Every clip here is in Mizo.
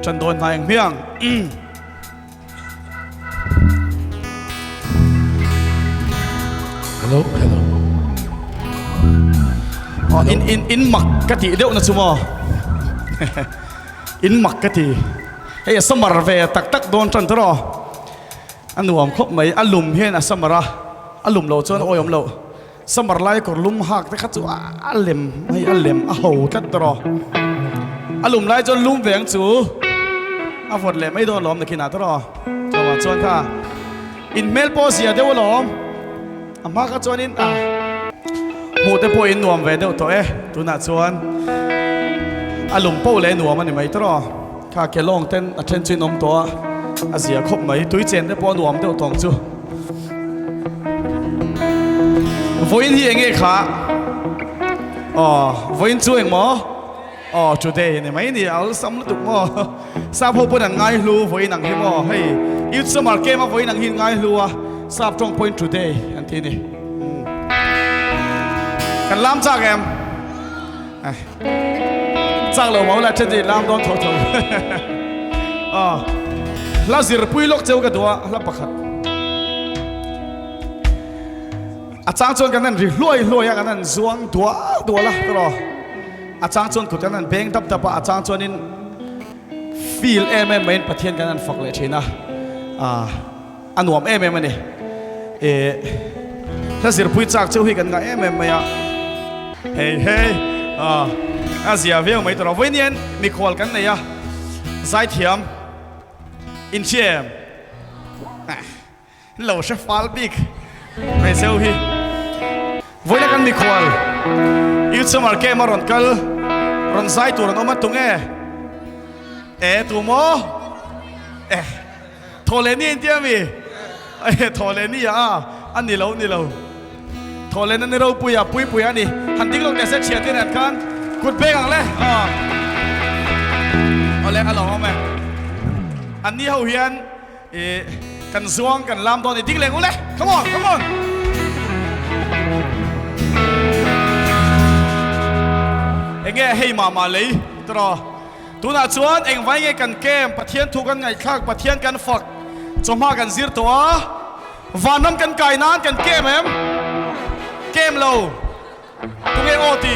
Ṭan dawn hnai ang hmiang. Hello, hello. Oh, in in in mak ka ti deuh na chu maw. In mak ka ti. Hei a summer ve tak tak dawn ṭan tawh. A nuam khawp mai, a lum hian a summer a, a lum loh chuan awi awm loh. Summer lai kawr lum hak te kha chu a lem hei a lem a ho tlat tawh rawh. A lum lai chuan lum ve ang chu a vawt leh mai dawn alawm nakinah tawh rawh. Chuvang chuan kha in hmel pawh zia deuh alawm. A hma kha chuanin a hmuh te pawh in nuam ve deuh tawh e. Tunah chuan a lum poh leh nuam a ni mai tawh rawh. Kha ke lawng ten a then chu in awm tawh a, a zia khawp mai. Tui chen te pawh a nuam deuh tawng chu. Vawiin hi enge kha? Aw, vawiin chu eng maw? Aw, today ni mai ni, a awlsam lutuk maw? Sap ho pawn an ngai hlu vawiin ang hi maw? Hei, Youth Summer Camp a vawiin ang hi an ngai hlu a, sap tawng pawhin today an ti a ni. Kan lam chak em? Chak lo mau la then lam dawn tho tho. Aw. Hla zir pui lawk cheu ka duh a, hla pakhat. A chang chuan kan han ri hluai hluai a, kan han zuang dual dual a tawh. A chang chuan kut kan han beng dap dap a, a chang chuanin feel em em maiin Pathian kan han fak leh thin a. Ah. A nuam em em a ni. E hla zirpui chak cheu hi kan ngah em em mai a. Hei hei a a zia viau mai tawh vawiin mikhual kan nei a zaithiam inhriam lo hre fal bik mai cheu hi vawiina kan mikhual Youth Summer Camp a rawn kal rawn zai tur an awm a tunge e tu maw e. Thaw leh ni a intia mi? Ae thaw leh ni a, a ni lo ni lo. Thaw leh na ni ropui a, pui pui a ni. Han ding lo teh se thian te nen khan kut beng ang le. Aw. Awle a lawm awm e. An ni ho hian i kan zuang kan lam dawn i ding leh ngu le. Come on, come on. Enge hei mah mah lei tawh. Tunah chuan engvai nge kan kem, Pathian thu kan ngaihthlak, Pathian kan fak, chawhma kan zir tawh a, vanram kan kai nan kan kem em? Kem lo. Tunge aw ti?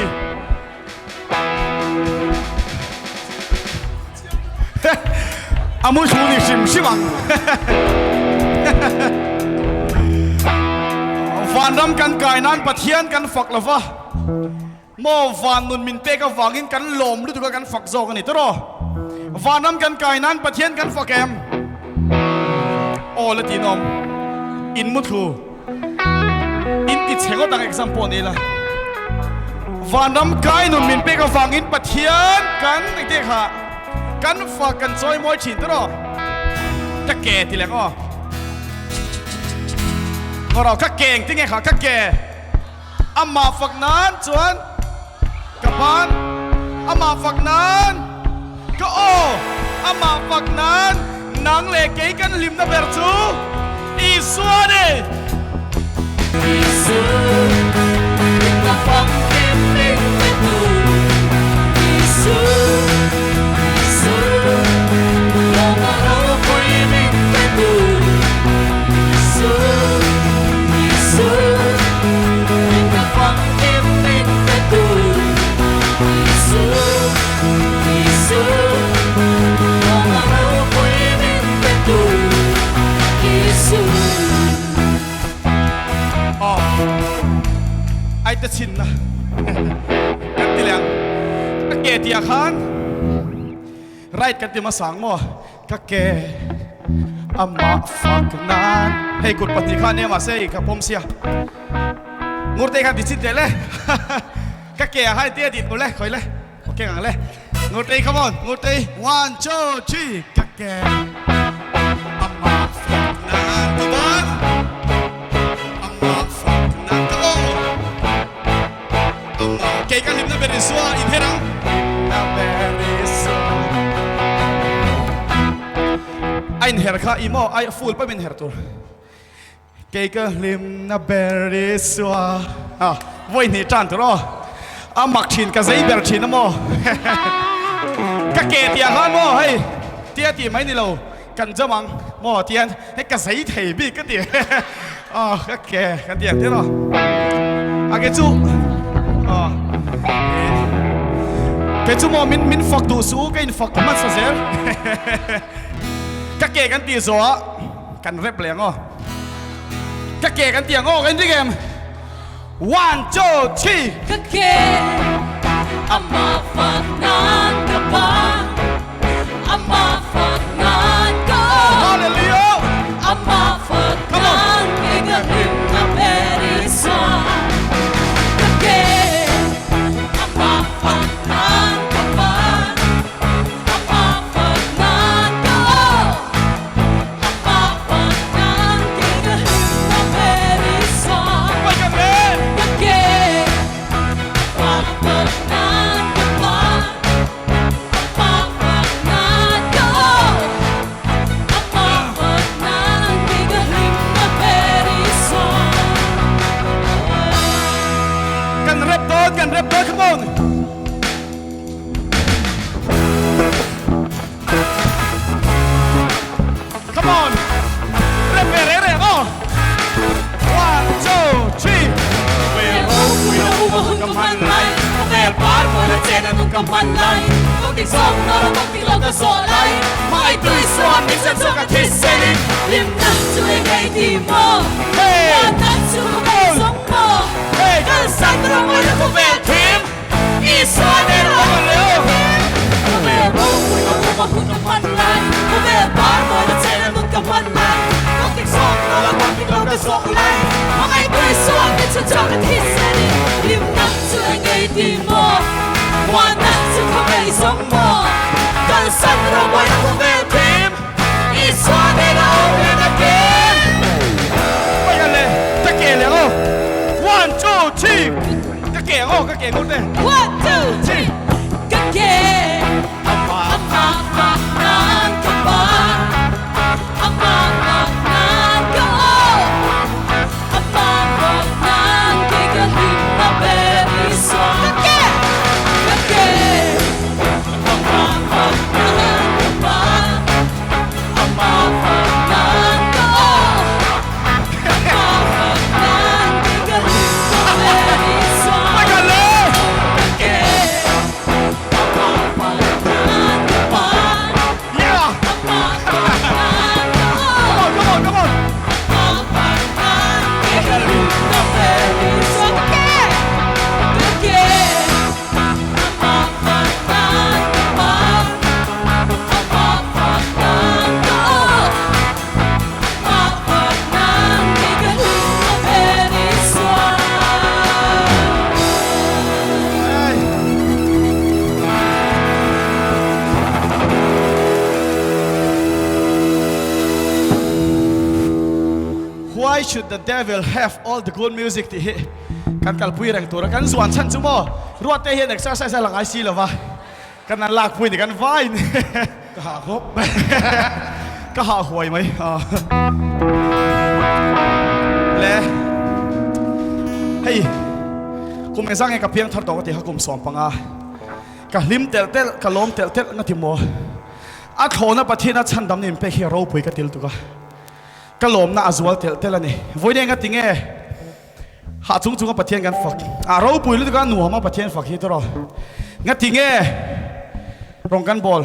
A mu thu ni hrim hrim ang. Vanram kan kai nan Pathian kan fak lova. Maw van nun min pek avangin kan lawm lutuk a kan fak zawk a ni tawh rawh. Vanram kan kai nan Pathian kan fak em? Aw la ti nawm. In muthlu. In ti chhe ngawt ang exam pawh ni ila. Vanram kai nun min pek avangin Pathian kan engti kha kan fak kan chawi mawi thin tawh rawh. Ka ke ti leh ang aw. Ngaw ka ke engti nge kha ka ke. Amah fak nan chuan ka ban, amah fak nan ka aw, amah fak nan nang leh kei kan hlimna ber chu Isua a ni. Isu, hlimna famkim min pe tu. Isu, Isu, lawmna ropui min pe tu. Isu. Ai te chin na kan ti leh ang ka ke tih ah khan right kan ti hmasa ang maw Ka ke amah fak nan. Hei kut pahnih kha ania mahse hei ka pawm sia. Ngurtei khan ti chin teh le. Ka ke ah khan tia tih tur le khawi le. Okay ngang le. Ngurtei come on Ngurtei. One two three ka ke amah fak nan ka ban amah fak nan ka aw amah kei ka hlimna ber Isua inher ang. Na ber Isua. A inher kha i maw ai full pawh inher tur kei ka hlim na ber Isua a vawi hnih tan tur aw a mak thin ka zei ber thin a maw ka ke tiang khan maw hei. Tia tih mai ni lo, kan jam ang maw tian hei ka zei thei bik ka ti aw ka ke kan ti ang tir aw a ke chu aw ke chu maw min min fak duh suh ka in fak hmasa zel ka ke kan tih zawh ah kan rep leh ang aw ka ke kan ti ang aw ka in ring em one two three Ka ke ama fak nan ka pa ama fak nan ka aw Hallelujah ama fak Come on. nan ke ka hlim na ber Isua Ka ke ama fak nan ka pa ama fak nan ka aw ama fak nan ke ka hlim na ber Isua Quay gần lên Ka ke ama fak nan ka pa ama fak nan ka aw ama fak nan ke ka hlim na ber Isua Kan rep dawn kan rep dawn come on Come on Rep ve reng reng aw One two three Khawvel ropui a uma hun ka hman lai Khawvel par mawi na chen a nun ka hman lai Kawng dik zawk nawr a kawng dik lo ka zawh lai Hmangaih tui suan min sem zawk a thisen in Hlimna chu eng ngei ti maw Muanna chu ka ngei zawng maw Kalsan ram a na khawvel thim Isua nen a awm leh awm Khawvel ropui a uma hun ka hman lai Khawvel par mawi na chen a nun ka hman lai Kawng dik zawk nawr a kawng dik lo ka zawh lai Hmangaih tui suan min chhan chhuak a thisen in Hlimna chu eng ngei ti maw Muanna chu ka ngei zawng maw Kalsan ram a na khawvel thim Isua nen a awm leh nakin. Quay gần leh ka ke leh ang aw One two three ka ke ang aw ka ke ngut e. One two three ka ke Ama ama fak nan ka pa ama fak nan ka aw ama fak nan ke ka hlim na ber Isua ka ke ka ke ama fak nan ka pa ama fak nan ka aw ama fak nan ke ka hlim na ber Isua Quay gần leh ka ke ama fak nan ka pa Yeah ama fak nan ka Come aw on come on come on ama fak nan ke ka hlim na ber Isua ka ke ka ke ama fak nan ka pa ama fak nan ka aw ama fak nan ke ka hlim na ber Isua. Hey. Why should the devil have all the good music tih hi kan kalpui reng tur a kan zuan chhan chu maw Ruatte hian exercise a la ngai si lova kan an lakpui ni kan vain Ka hah khawp ka hah huai mai le hei kum engzah nge ka piang thar tawh ka ti kha kum 15 ka hlim telh telh ka lawm telh telh nga ti maw a thlawhna Pathian a chhandam nin pek hi a ropui ka til tuk a ka lawmna a zual telh telh a ni vawiin enga ti nge hah chung chunga Pathian kan fak a ropui lutuk a nuam a Pathian fak hi tawrh nga ti nge rawng kan bawl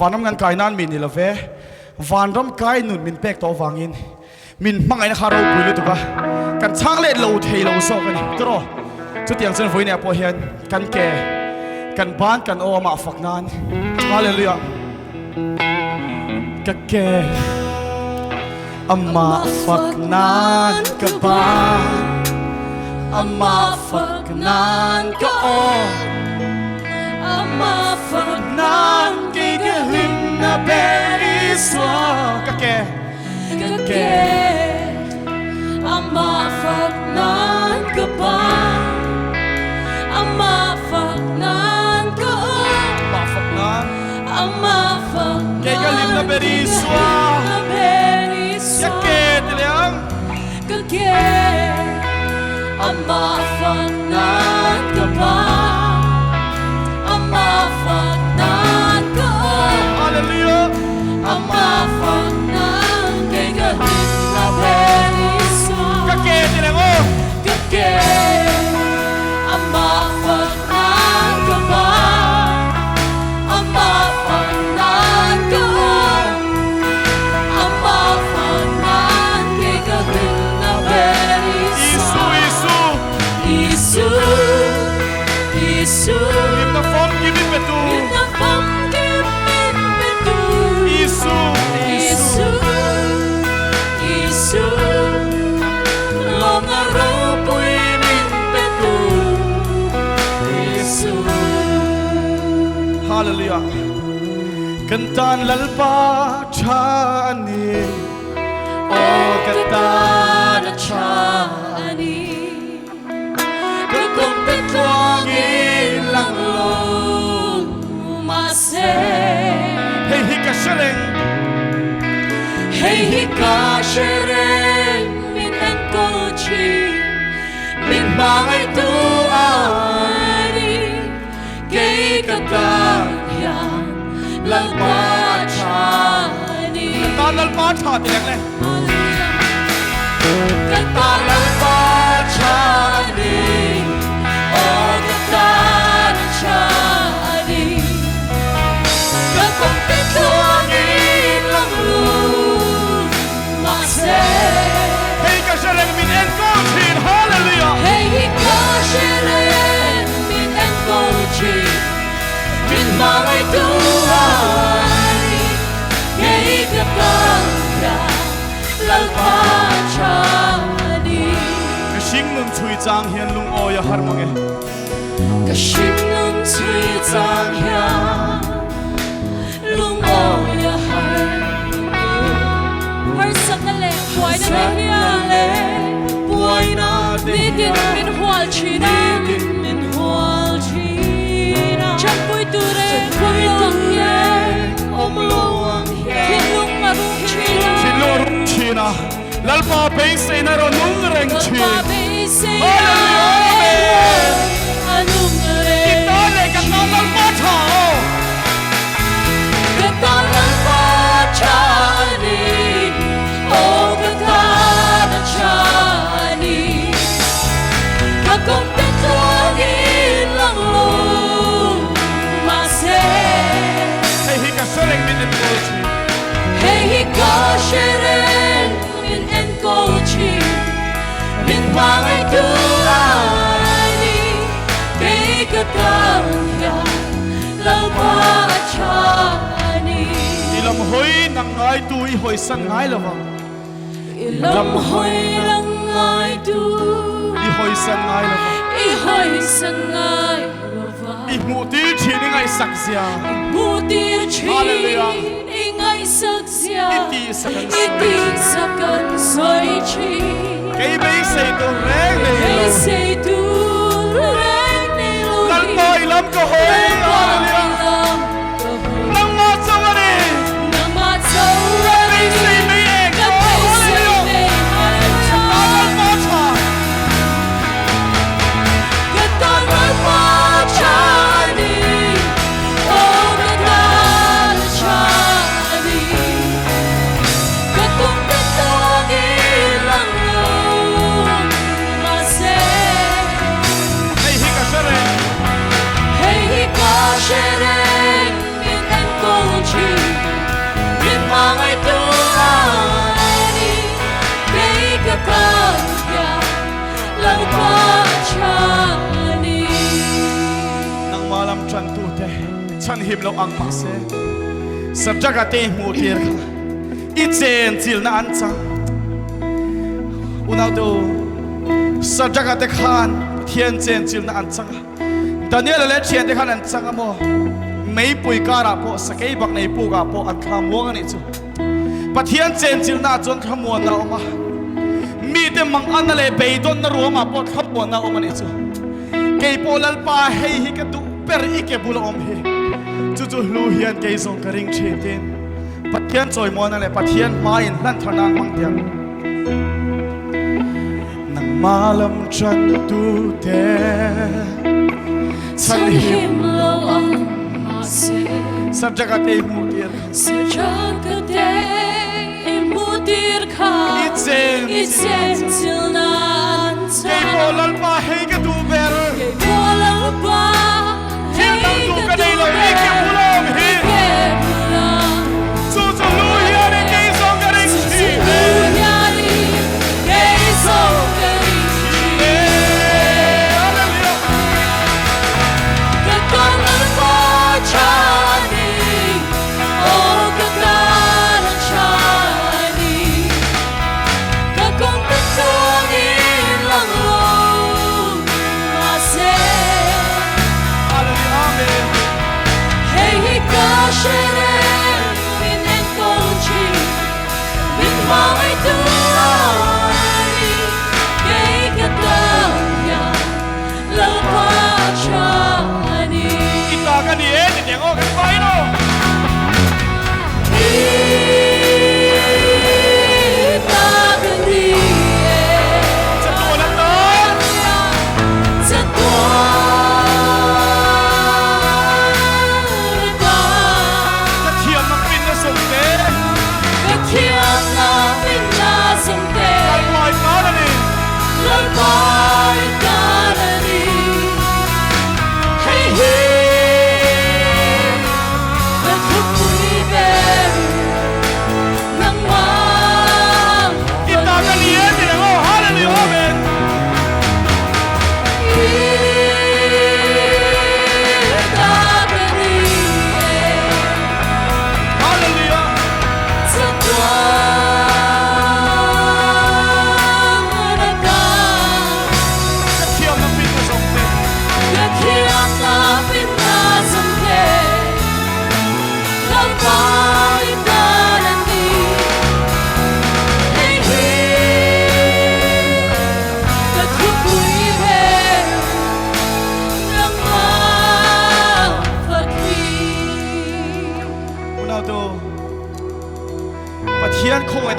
vanram kan kai nan mi ni love vanram kai nun min pek tawh vangin min hmangaihna kha ropui lutuk a kan chhang let lo thei lo zawk a ni tawrh chutiang chuan vawiin ah pawh hian kan ke kan ban kan aw amah fak nan hallelujah ka ke amah fak nan ka ban amah fak nan ka aw Amah fak nan kei ka hlim na ber Isua ka ke ka ke amah fak nan ka ban amah fak nan ka aw amah fak nan amah fak Kei ka hlim na ber Isua. na ber ka Isua ke ti leh ang ka ke amah fak nan ka ban amah fak nan ka aw hallelujah. Isu. Hlimna famkim min pe tu. Hlimna famkim min pe tu. Isu, Isu, Isu. Lawmna ropui min pe tu. Isu. Hallelujah. Kan tan Lalpa tha a ni. Aw ka tan a tha a ni. Ka kawngte tluangin lang lo mahse. Hei hi ka hre reng. Hei hi ka hre reng min enkawl thin, min hmangaihtu a ni. Kei ka tan hian Lalpa tha a ni. Ka tan Lalpa tha ti leng le. Ka tan Lalpa tha a ni. Aw ka tan a tha a ni. Ka kawngte tluangin lang lo mahse. Hei ka hre reng min enkawl thin. Hallelujah. Hei hi ka hre reng min enkawl thin, min hmangaihtu a ni. Kei ka tan hian Lalpa tha a ni. Ka hringnun chhui chang hian lungawi a har mang e. Ka hringnun chhui chang hian lungawi a har mang e. Harsatna leh buaina te hian Buaina te nitin hian min hual thin a. Nitin min hual thin a. Chanpui tur e awm lo ang hian. Thinlung a rum thin a. Thinlung a rum thin a. Lalpa beiseina erawh nung reng thin. Lalpa beiseina Hallelujah! erawh a nung reng I tan leh ka tan Lalpa tha aw. Ka tan Lalpa tha a ni. Aw ka tan a tha a ni. Ka kawngte tluangin lang lo mahse. Hei hi ka hre reng min enkawl thin. Hei hi ka hre reng min enkawl thin. Min hmangaihtu a ni. Kei ka tan hian Lalpa a tha a ni. I lam hawi nang ngaitu i hawisan ngai lo vang. I lam hawi lang ngaitu. I hawisan ngai lo vang. I hawisan ngai lo vang. I hmuh tir thin i ngaihsak zia. I hmuh tir thin Hallelujah. i ngaihsak zia. I tihsak an sawi I tihsak an sawi thin. Kei beisei tur reng nei lo. Kei beisei tur reng nei lo hi. Lalpa i lam ka hawi. Lalpa Hallelujah. i lam ka hawi. Nangmah chauh a ni. Nangmah chauh a ni. Ka beisei mei eng Ka tawh. beisei Hallelujah. mei eng Ka tawh. Lalpa tha. Ka tan Lalpa tha a ni. Aw ka tan tha a ni. Ka kawngte tluangin lang lo mahse. Hei hi ka hre reng. Hei hi ka hre reng min enkawl thin, min hmangaihtu a ni. Kei ka tan hian Lalpa tha a ni. Nangmah lam tantute chhanhim loh ang mahse Sadraka te hmuh tir kha i chen chilna an chang. Unau te u, Sadraka te khan Pathian chen chilna an chang a, Daniela leh thiante khan an chang a maw? Meipui karah pawh sakei bak nei pukah pawh an thla muang a nih chu. Pathian chen chilna ah chuan thlamuanna a awm a, mite manganna leh beidawnna ruamah pawh thlamuanna a awm a nih chu. Kei pawh Lalpa hei hi ka duh ber i ke bula awm hi, chu chu hlu hian kei zawng ka ring thin tiin Pathian chawimuana leh Pathian hmaiin hlan thar nan hmang tiang. Nangmah lam tantute chhanhim lo ang mahse. Subject-a te i hmuh tir kha. Subject-a te i hmuh tir kha. I chen I chen chil nan cha. Kei pawh Lalpa hei ka duh ber. Kei pawh Lalpa hei ka duh ber. Thil dang duh ka nei lo i ke bula awm hi. I ke bula. Chu chu lu hianin kei zawng ka ring thin e. Chu chu lu hianin kei zawng ka ring thin e. Hallelujah.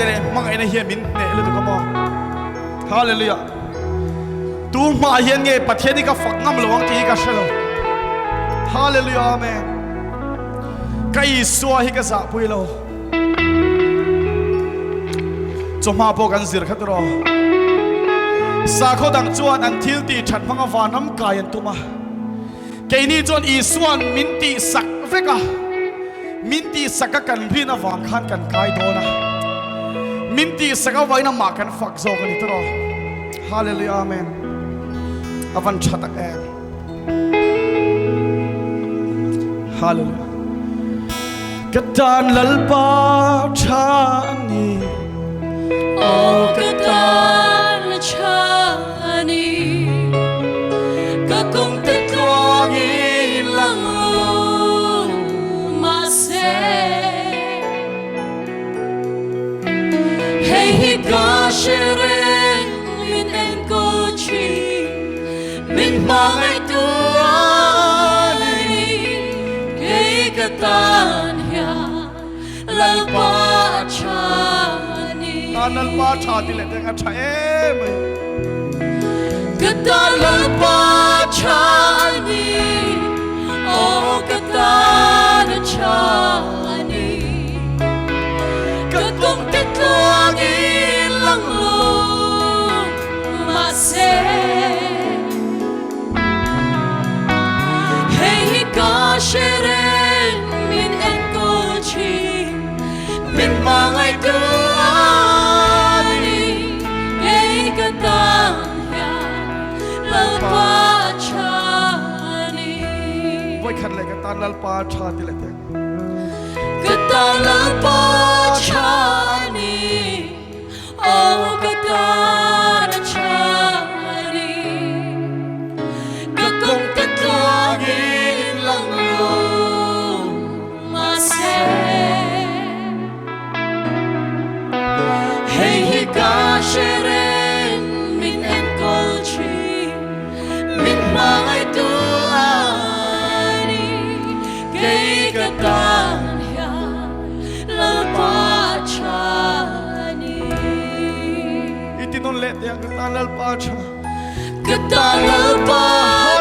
na leh hmangaihna hian min hneh lutuk a maw. Hallelujah. Tu hmaah hian nge Pathian hi ka fak ngam lo ang tih hi ka hre lo. Hallelujah Amen. Ka Isua hi ka zahpui lo. Chawhma pawh kan zir kha tiraw. Sakhaw dang chuan an thil tih that hmanga vanram kai an tum a. Keini chuan Isua'n min tihsak vek a, min tihsak a kan rin avang khan kan kai dawn a, min tihsak avangin amah kan fak zawk a ni tiraw. Hallelujah Amen. A van tha tak em. Hallelujah. Ka tan Lalpa tha a ni. Aw ka tan tha a ni. Ka kawng te tluangin lang mahse Hei hi ka hre reng min enkawl thin Min hmangaihtu a ni Kei ka tan hian Lalpa a tha a ni. Tan Lalpa tha ti leh teng a tha em mai. Ka tan Lalpa tha a ni, aw ka tan a tha a ni. Ka kawng te tluangin lang lo mahse. Hei hi ka hre reng min enkawl thin, min hmangaihtu a ni. Kei ka tan hian Lalpa a tha a ni. Vawikhat leh ka tan Lalpa a tha ti leh teh. Ka tan Lalpa a tha a ni. Aw ka tan a tha a ni, ka kawng te tluangin lang lo mahse hei hi ka hre reng min enkawl thin, min hmangaihtu a ni, kei ka tan hian Lalpa tha a ni. I ti nawn leh teh ang, ka tan Lalpa tha. Ka tan Lalpa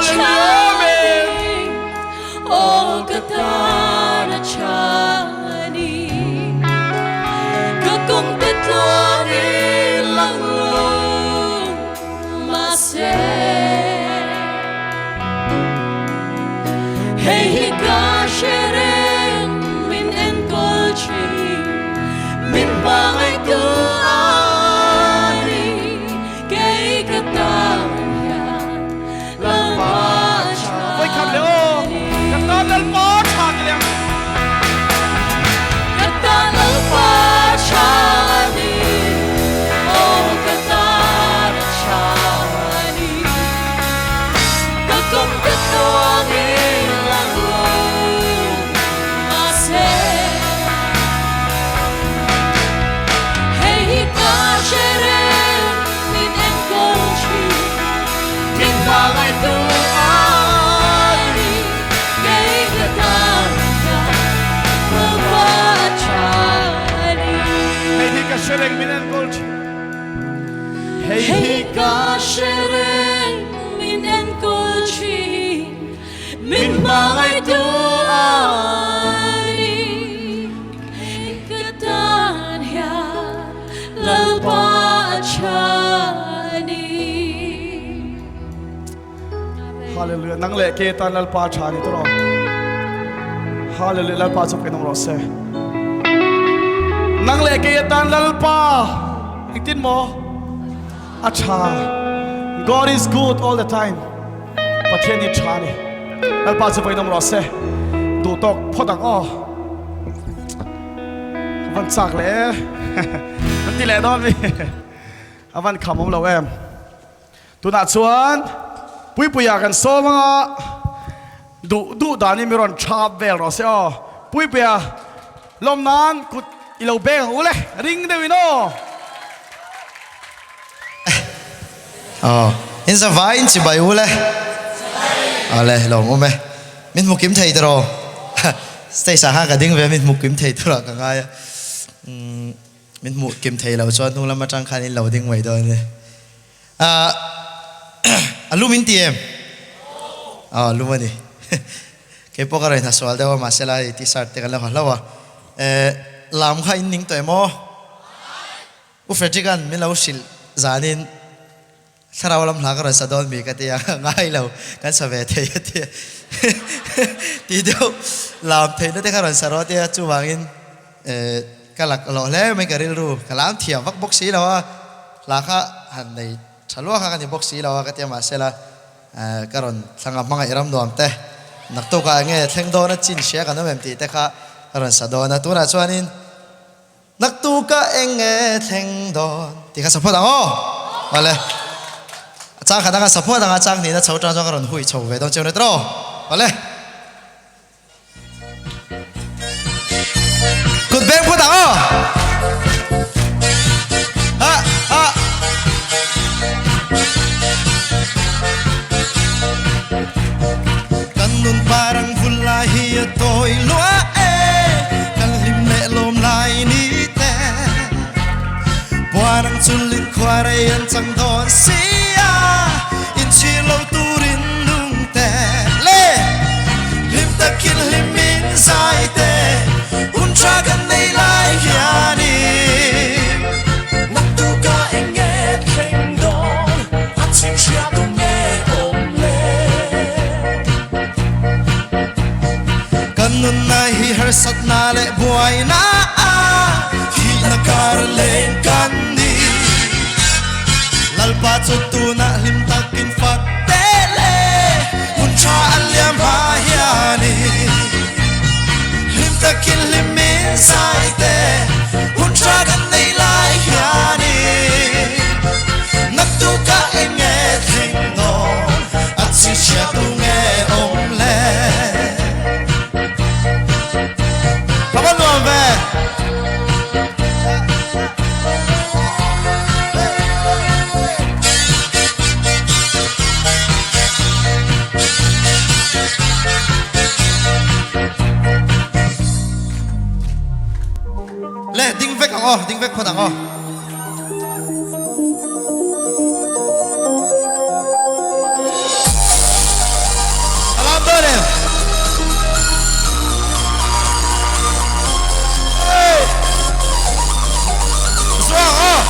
tha a ni. Aw ka tan a tha a ni. Ka kawng te tluangin lang lo mahse. Hei hi ka hre reng min enkawl thin, min hmangaihtu a ni. Kei ka tan hian Lalpa tha Vawikhat leh aw, ka tan Lalpa tha ti leh ang. Ka tan Lalpa tha a ni, aw ka tan a tha a ni. Ka kawng te tluangin lang lo mahse Hei hi ka hre reng min enkawl thin, min hmangaihtu a ni. Kei ka tan hian Lalpa a tha a ni. Hei hi ka hre reng min enkawl thin. Hei hi ka hre reng min enkawl thin, min hmangaihtu a ni. Kei ka tan hian Lalpa a tha a ni. Hallelujah. Nang leh ke tan Lalpa tha ni tawh. Hallelujah. Lalpa chu penong rawh se. Nang leh ke tan Lalpa engtin maw a tha. God is good all the time. Pathian hi tha ni. Lalpa chu penong rawh se. Duh tawk phawt ang aw. Van chak leh e. An ti leh dawn mi. A van kham awm lo em. Tunah chuan Puipuia kan sawm anga duh duh danin mi rawn thap vel rawh se aw. Puipuia lawm nan kut i lo beng ang u le, ring deuhin aw. Aw, in za vaiin chibai u le. Awle, lawm awm e. Min hmu kim thei tiraw? Stage ah khan ka ding ve a, min hmu kim thei turah ka ngai a. Umm. Min hmuh kim thei lo chuan hnung lam atang khan in lo ding mai dawn a ni. Ahh a lum in ti em? Aw lum a ni. Kei pawh ka rawn hnasual deuh a mahse lai t-shirt te kan lo ha hlauh a. Eh lam kha in ning tawh em aw? U Frederick-a'n min lo hrilh zanin Thlarau lam hla ka rawn sa dawn mi ka ti a, ngai lo, kan sa ve thei a ti a, ti deuh lam theihna te kha rawn sa rawh a ti a, chuvangin ka lak lawh hle mai ka rilru, ka lam thiam vak bawk si lo a, hla kha han nei tha luak a ka ni bawk si lo a ka ti a, mahse la ka rawn thlang a hmangaih ram nuam te naktukah enge thleng dawn a chin hria kan awm em tih te kha ka rawn sa dawn a, tunah chuanin. Naktuka eng nge thleng dawn tih kha support ang aw. Awle. A chang khat anga support anga chang hnihna chho tan chuan ka rawn hui chho ve dawn cheu ni tawh. Awle. Kut beng phawt ang aw. Ha ha. Kan nun parang vul lai hi a tawi lua e Kan hlim leh lawm lai ni te Puan ang chulin khua rei an chang dawn si a Inchhir lo turin nung te Le hlim takin hlim in zai te Hun tha kan nei lai hianin Naktuka eng nge thleng dawn a chhinchhiah tu nge awm le? Kan nunna hi harsatna leh buaina a thihna kar leng kan ni. Lalpa chu tunah hlim takin fak teh le, hun tha a liam hma hianin. Hlim takin hlim in zai teh, hun tha kan nei lai hianin. Naktukah eng nge thleng dawn, a chhinchhiah tu nge awm le? Ka va nuam ve! Le ding vek ang aw, ding vek phawt ang aw. Ka lam dawn em? Hey! Zuang aw!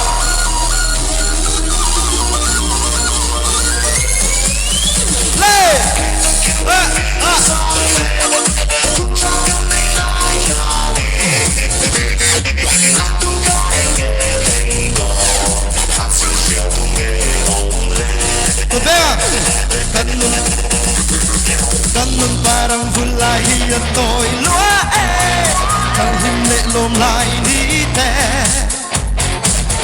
Le! Ah! Ah! Kan nun kan nun parang vun lai hi a tawi lua e Kan hlim leh lawm lai ni te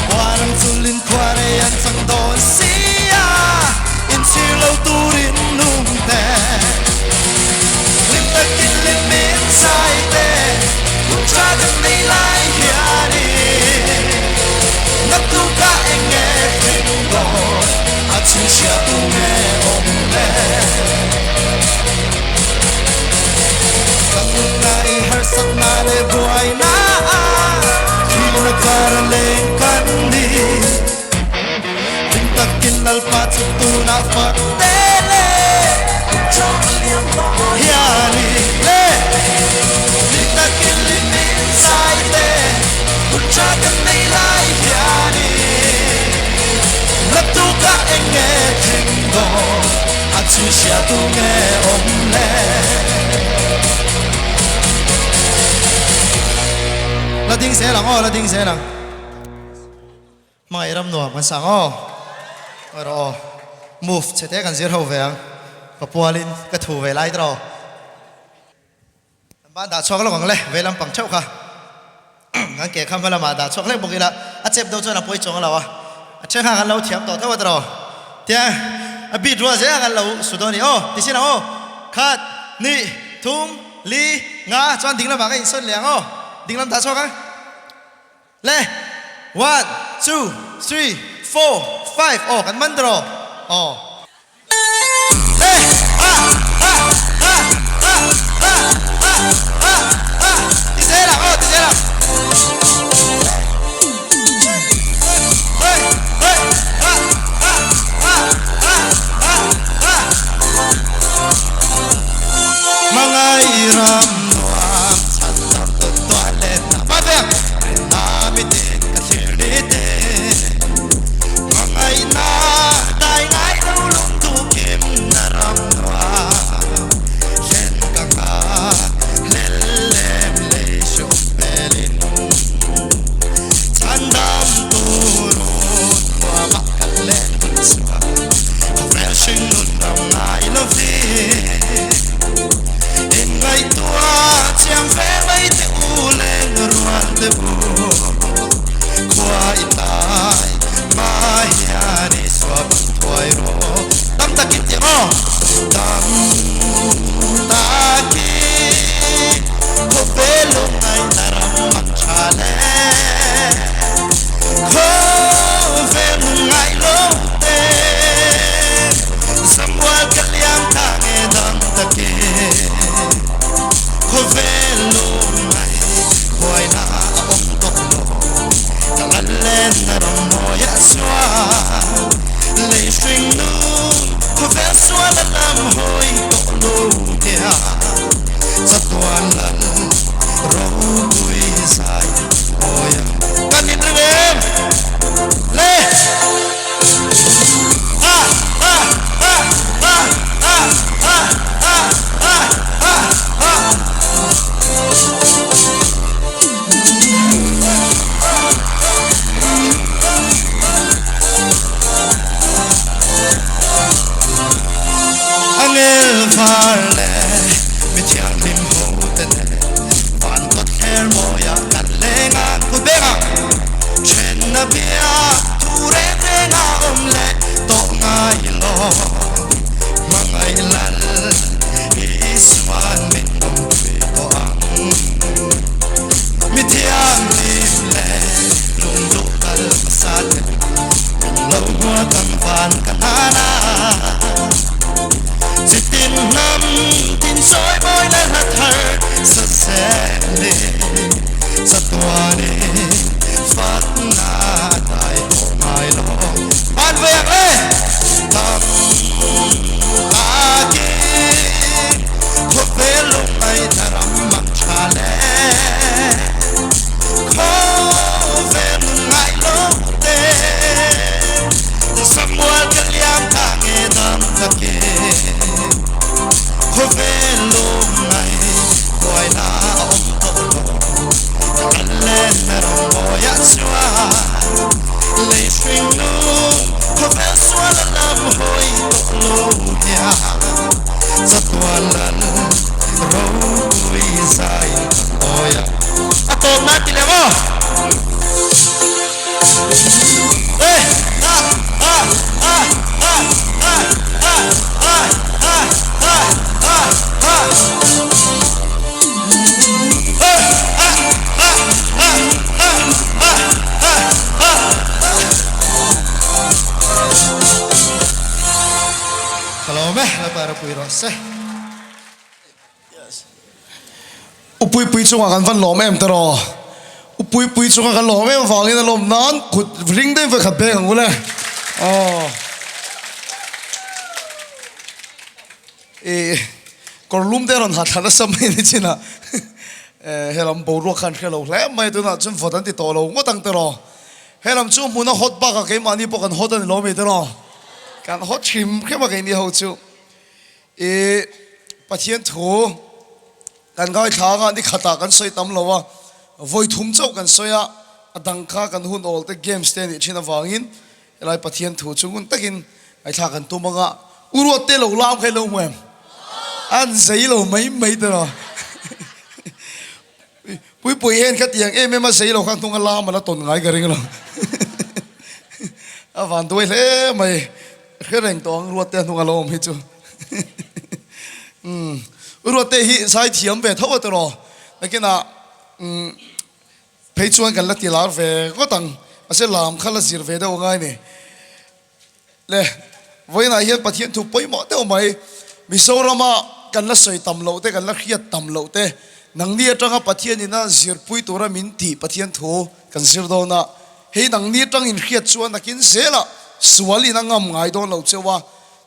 Khuarang chulin khuarei an chang dawn si a Inchhir lo turin nung te Hlim takin hlim in zai te Hun tha kan nei lai hianin Naktuka eng nge thleng dawn A chhinchhiah tu nge awm le Kan ngai harsatna leh buaina Thihna kar a leng kan ni Hlim takin Lalpa chu tunah fak te le Hianin le Hlim takin hlim in zai te Hun tha kan nei lai hianin Naktukah eng nge thleng dawn A chhinchhiah tu nge awm le La ding zel ang aw, la ding zel ang. Hmangaih ram nuam kan sang aw. Aw rawh aw. Move chhe te kan zir ho ve ang. Ka pualin ka thu ve lai tawh. Kan ban dah chhuak lawk ang le, vei lampang theuh kha. Kan ke kha hma lamah dah chhuak hlek bawk ila, a chep deuh chuan a pawi chuang lo a. A then kha kan lo thiam tawh tho a tawh. Tia a beat rual zel a kan lo su dawn a ni aw. Ti sin ang aw. Khat, hnih, thum, li, nga chuan ding lamah ka insawn leh ang aw. Ding lam dah chhuak ang. Le, one, two, three, four, five, aw kan man tawh aw. Le, ha, ha, ha, ha, ha, ha, ha, ha, ti zel ang aw, ti zel ang. Dam takin khawvel lungngaihna ram mang tha le. Khawvel lungngaih lo te Samuel ka liam ta nge dam takin Khawvel lungngaih buaina a awm tawh lo Ka lallenna ram mawiah chuan Lei hring nun khawvel sual a lam hawi tawh lo hian Chatuan lal ropui zai hawi ang Kan inring em le? Ha ha ha ha ha ha ha ha ha ha. Angel var leh mi thianghlim ho te nen van kawt thler mawiah kan leng a, kut bengah thenna bia thu reng reng a awm leh tawh ngai lo. Hmangaih lal Isuan min awmpui tawh ang. Mi thianghlim leh lungduh kal hmasa te min lo hmuat ang van ka hnan a. Chitin hnam tin sawi mawi leh hla thar sa zelin chatuanin fatna a dai tawh ngai lo. Van ve ang le! Tam takin khawvel lungngaihna ram mang tha le khawvel lungngaih lo te Samuel ka liam ta nge dam takin khawvel lungngaih buaina a awm tawh lo ka kal lenna ram mawiah chuan lei hring nun khawvel sual a lam hawi tawh lo hian chatuan lal ropui zai kan awi a. A tawp nan ti leh maw? E ha ha ha ha ha ha ha ha ha ha ha. E ha ha ha ha ha ha ha ha. Ka lawm e, Lalpa ropui rawh se. Upuipui chungah kan van lawm em tawh? Upuipui chunga kan lawm em avangin a lawm nan kut ring deuhin vawikhat beng ang ule. Aw. I kawr lum te a rawn ha thla nasa mai ni chin a. Helam boruak khan hre lo hle mai tunah chuan vawt an ti tawh lo ngawt ang tawh. Helam chu hmun a hot bakah keimahni pawh kan hot a ni lo mi tawh. Kan hot hrim hrim a keini ho chu. I Pathian thu kan ngaithla anga ni khatah kan sawi tam lo a, vawi thum chauh kan sawi a, a dang kha kan hun awl te games te anih thin avangin helai Pathian thu chu ngun takin ngaithla kan tum anga u ruat te lo lam kha i lo hmu em? An zei lo mai mai te rawh. Puipui hian kha tiang em em a zei lo kha hnung a lam a la tawn ngai ka ring lo. A van duai hle mai. Hre reng tawh ang Ruatte hnung a lo awm hi chu. Umm Ruatte hi zai thiam ve tho a tiraw. Nakinah umm phei chuan kan la ti lar ve ngawt ang. Mahse lam kha la zir ve deuh angai ni. Le, vawiinah hian Pathian thu pawimawh deuh mai, Mizorama kan la sawi tam loh te, kan la hriat tam loh te, nangni atanga Pathian ina zirpui tura min tih Pathian thu kan zir dawn a, hei nangni atang inhriat chuan nakin zelah sual in a ngam ngai dawn lo cheu a,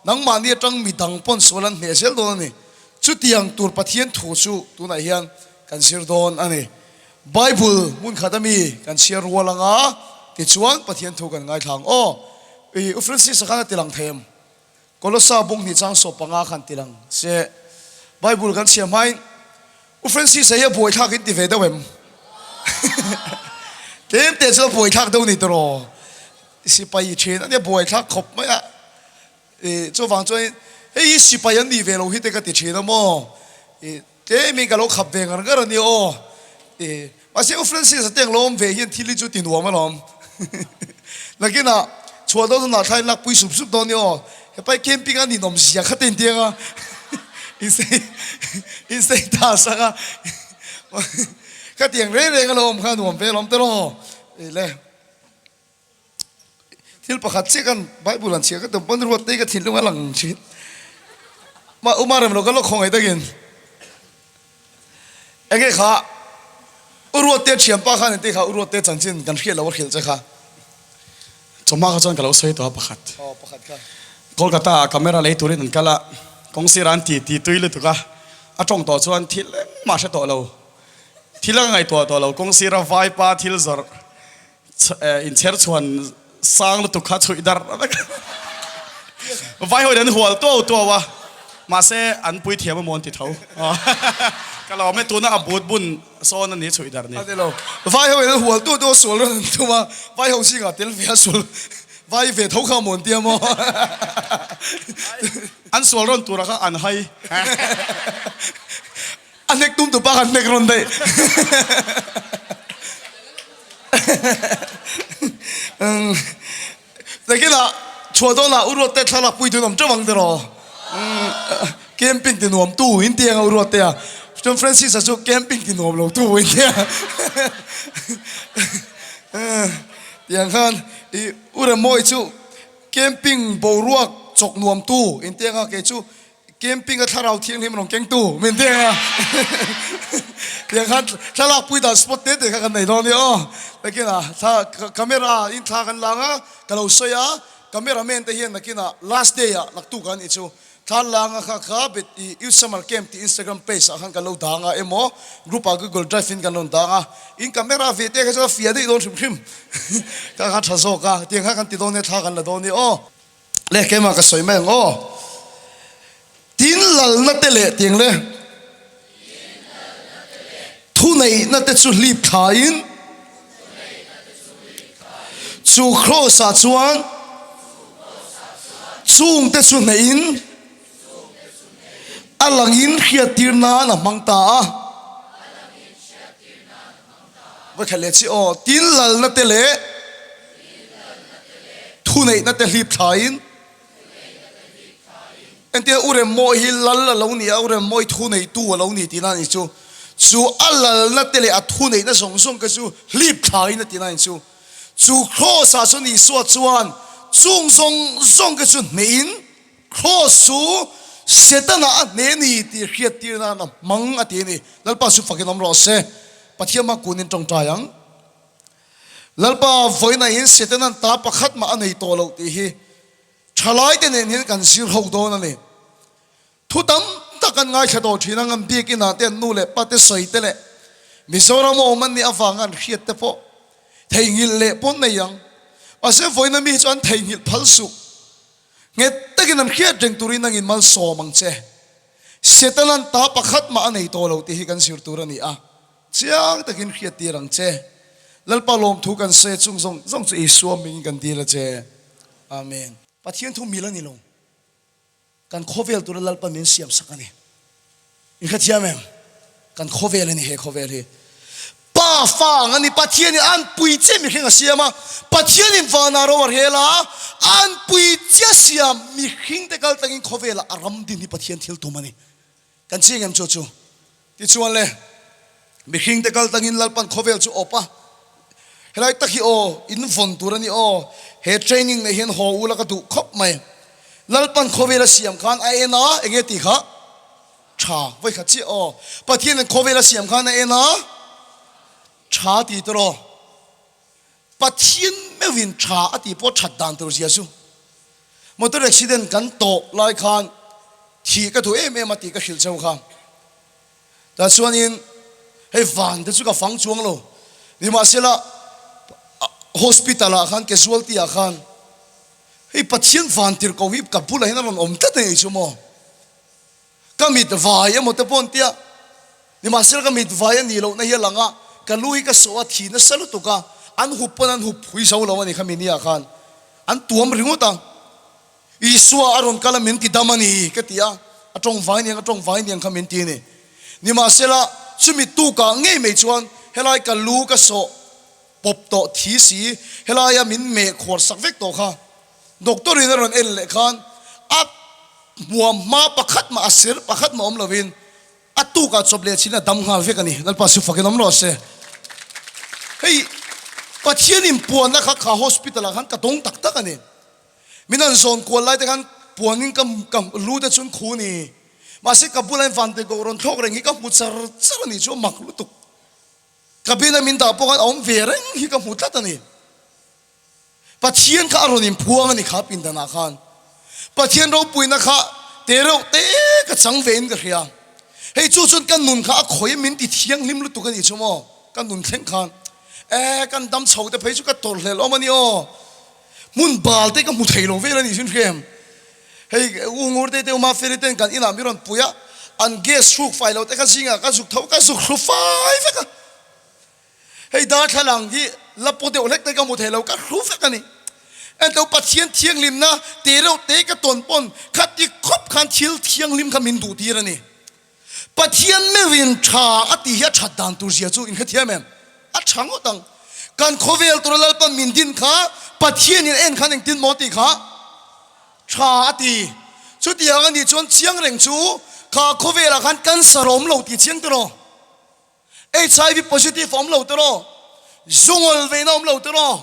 nangmahni atang midang pawn sual an hneh zel dawn a ni. Chutiang tur Pathian thu chu tunah hian kan zir dawn a ni. Bible hmun khat ami kan chhiar rual anga tichuan Pathian thu kan ngaithla ang aw. I U Francis-a khan a tilang thei em? Kolosa bung hnih chang sawp panga khan tilang se. Bible kan chhiar hmain U Francis-a hi a buaithlak in ti ve deuh em? Tlem te chu a buaithlak deuh ni tawh. Sipai thin ania buaithlak khawp mai a. I chuvang chuan hei hi sipai an nih ve lo hi te ka ti thin a maw? I Tlem in ka lo khap ve ngar ngar a nia aw. I mahse U Francis a te ang lo awm ve hian thil hi chu ti nuam alawm. Nakinah Chhuah dawn hunah thlai lak pui sup sup dawn ni aw. Hepai camping a ninawm zia kha te intiang a. Insei insei ta sak a. Khatiang reng reng a lo awm kha nuam ve alawm tiraw. Ei le. Thil pakhat chiah kan Bible an chhiah ka tum pawn ruat te hi ka thinlung a lang thin. Mah uma rem lo ka la khawngaih takin. Enge kha u ruat te thianpa khan engti kha u ruat te chanchin kan hriat lo a hrilh che kha. Chawhma kha chuan ka lo sawi tawh a pakhat. Aw pakhat kha. Kolkata ah camera lei turin an kal a, kawng sirah an ti ti tui lutuk a, a tawng tawh chuan thil engmah hre tawh lo. Thil a ngaihtuah tawh lo, kawng sira vaipa thil zawrh Inchher chhuan sang lutuk kha chhuih darh vek a, vai ho in an hual tuau tuau a, mahse an pui thiam amaw an ti tho. Ka lawm e, tuna a but bun sawn a ni chhuih darh ni. A ni lo, vai ho in an hual tuau tuau a sual rawn an tum a, vai ho zingah tel ve a sual vai ve tho kha amaw an ti amaw. An sual rawn tura kha an hai. A hnek tum tu pa khan hnek rawn daih. Nakinah chhuah dawnah u Ruatte thlalak pui tun awm teuh ang tiraw? Camping ti nuam tu in ti ang a u Ruatte a. Chuan Francis-a chu camping ti nuam lo tu in ti a. Tiang khan i u Remawi chu camping boruak chawk nuam tu in ti ang a kei chu Camping a thlarau thianghlim rawn keng tu min ti ang a, tiang khan thlalak pui dan spot te te kha kan nei dawn nia aw. Nakinah thla camera in thla kan lang a, ka lo sawi a, camera man te hian nakinah last day ah naktuk an i chu thla lang a kha kha bet i youth summer camp tih Instagram page ah khan kan lo dang a emaw group ah google drive in kan rawn dang a, in camera ve te kha chuan a fiah daih dawn hrim hrim kha kha tha zawk a, tiang kha kan ti dawn nia thla kan la dawn nia aw. Le keimah ka sawi mai ang aw. Tin lalna te leh tiang le thuneihna te chu hlip thlain chu kraws ah chuan chung te chu hneihin a langin hriattir nan a hmang ta a. Va khat leh chi aw, tin lalna te leh thuneihna te hlip thlain entir u Remmawi hi lal a lo ni a, u Remmawi thuneitu a lo ni tihna a ni chu. Chu a lalna te leh a thuneihna zawng zawng te chu hlip thlain a tihna a ni chu. Chu Kraws ah chuan Isua chuan chung zawng zawng te chu hnehin Kraws chu Setana a hne ni tih hriattir nan a hmang a ti a ni. Lalpa chu fakin awm rawh se. Pathian hma kunin tawngtai ang. Lalpa vawiinahin Setanan ta pakhat mah a nei tawh loh tih hi thalaite nen hian kan zir ho dawn a ni. Thu tam tak an ngaithla tawh thin a, an biakinah te an nu leh pate sawi te leh Mizoram a awm an nih avanga an hriat te pawh theihnghilh leh pawn nei ang. Mahse vawiina mi hi chu an theihnghilh phal suh. Nghet takin an hriat reng turin nangin malsawm ang che. Setanan ta pakhat mah a nei tawh lo tih hi kan zir tur a ni a, chiang takin hriat tir ang che. Lalpa lawmthu kan sawi a chung zawng zawng chu Isua hmingin kan dil a che. Amen. Pathian thu mil a ni lo. Kan khawvel tura Lalpa min siam sak a ni. In hrethiam em? Kan khawvel a ni he khawvel hi. Pa fa ang a ni. Pathianin a anpui chiah mihring a siam a. Pathianin vanah ro a rel a, a anpui chiah siam mihring te kal tlangin khawvelah a ram din hi Pathian thil tum a ni. Kan chiang em chu chu? Tichuan le, mihring te kal tlangin Lalpan khawvel chu awp a, helai tak hi aw, in vawn tur a ni aw, he training nei hian haw ula ka duh khawp mai. Lalpan khawvel a siam khan a en a, enge tih kha? Tha, vawikhat chiah aw. Pathianin khawvel a siam khan a en a, tha ti tawh. Pathian meuhin tha a tih pawh that dan tur zia chu motor accident kan tawh lai khan thih ka duh em em a tih ka hrilh cheu kha. Tah chuanin hei van te chu ka fang chuang lo. Nimahsela hospital ah khan casualty ah khan hei Pathian van tirhkoh hi ka bulah hian a rawn awm tlat a nih chu maw. Ka mit vai emaw te pawh an tia, nimahsela ka mit vai a nih lohna hi a lang a, ka lu hi ka sawh a thi nasa lutuk a, an hup pawn an hup phui zo lo a ni kha minia khan an tuam ringawt a, Isua a rawn kal a min ti dam a ni ka ti a, a tawng vai niang a tawng vai niang kha min ti a ni. Nimahsela chumi tukah ngei mai chuan helai ka lu ka sawh pawp tawh thi si, helaia min meh khuar sak vek tawh kha. Doctor in a rawn en leh khan a hmuam hma pakhat mah a ser pakhat mah awm lovin a tukah chawp leh chin a dam nghal vek a ni. Lalpa su fakin awm rawh se. Hei Pathian in puanna kha kha hospital ah khan ka dawng tak tak a ni. Min han zawn kual lai te khan puanin ka ka lu te chun khu ni. Mahse ka bulah hian vantegoh rawn thlawk reng hi ka hmu char char a ni chu a mak lutuk. Cabin a min dah pawh khan a awm ve reng hi ka hmu tlat a ni. Pathian kha a rawn inphuang a ni kha pindanah khan. Pathian ropuina kha te reuh te ka chang ve in ka hria. Hei chu chuan ka nun kha a khawi min ti thianghlim lutuk a nih chu maw? Ka nun thleng khan e kan dam chho te phei chu ka tawrh hlel awm a ni aw. Hmun bal te ka hmu thei lo vel a nih chu hriam. Hei U Ngurte te U Mafeli ten kan inah mi rawn pui a, an gas hruk fai lo te kha zingah ka zuk tho ka zuk hru fai vek a. Hei darthlalang hi la paw deuh hlek te ka hmu thei lo, ka hru vek a ni. Engto Pathian thianghlimna te reuh te ka tawn pawn khati khawp khan thil thianghlim kha min duh tir a ni. Pathian meuhin tha a tih hi a that dan tur zia chu inhrethiam em? A tha ngawt ang. Kan khawvel tura Lalpan min din kha Pathianin a en khan engtin maw tih kha tha a ti. Chutiang a nih chuan chiang reng chu kha khawvelah khan cancer a awm lo tih chiang tiraw? Hiv positive a awm lo tiraw? Zu ngawl veina awm lo tiraw?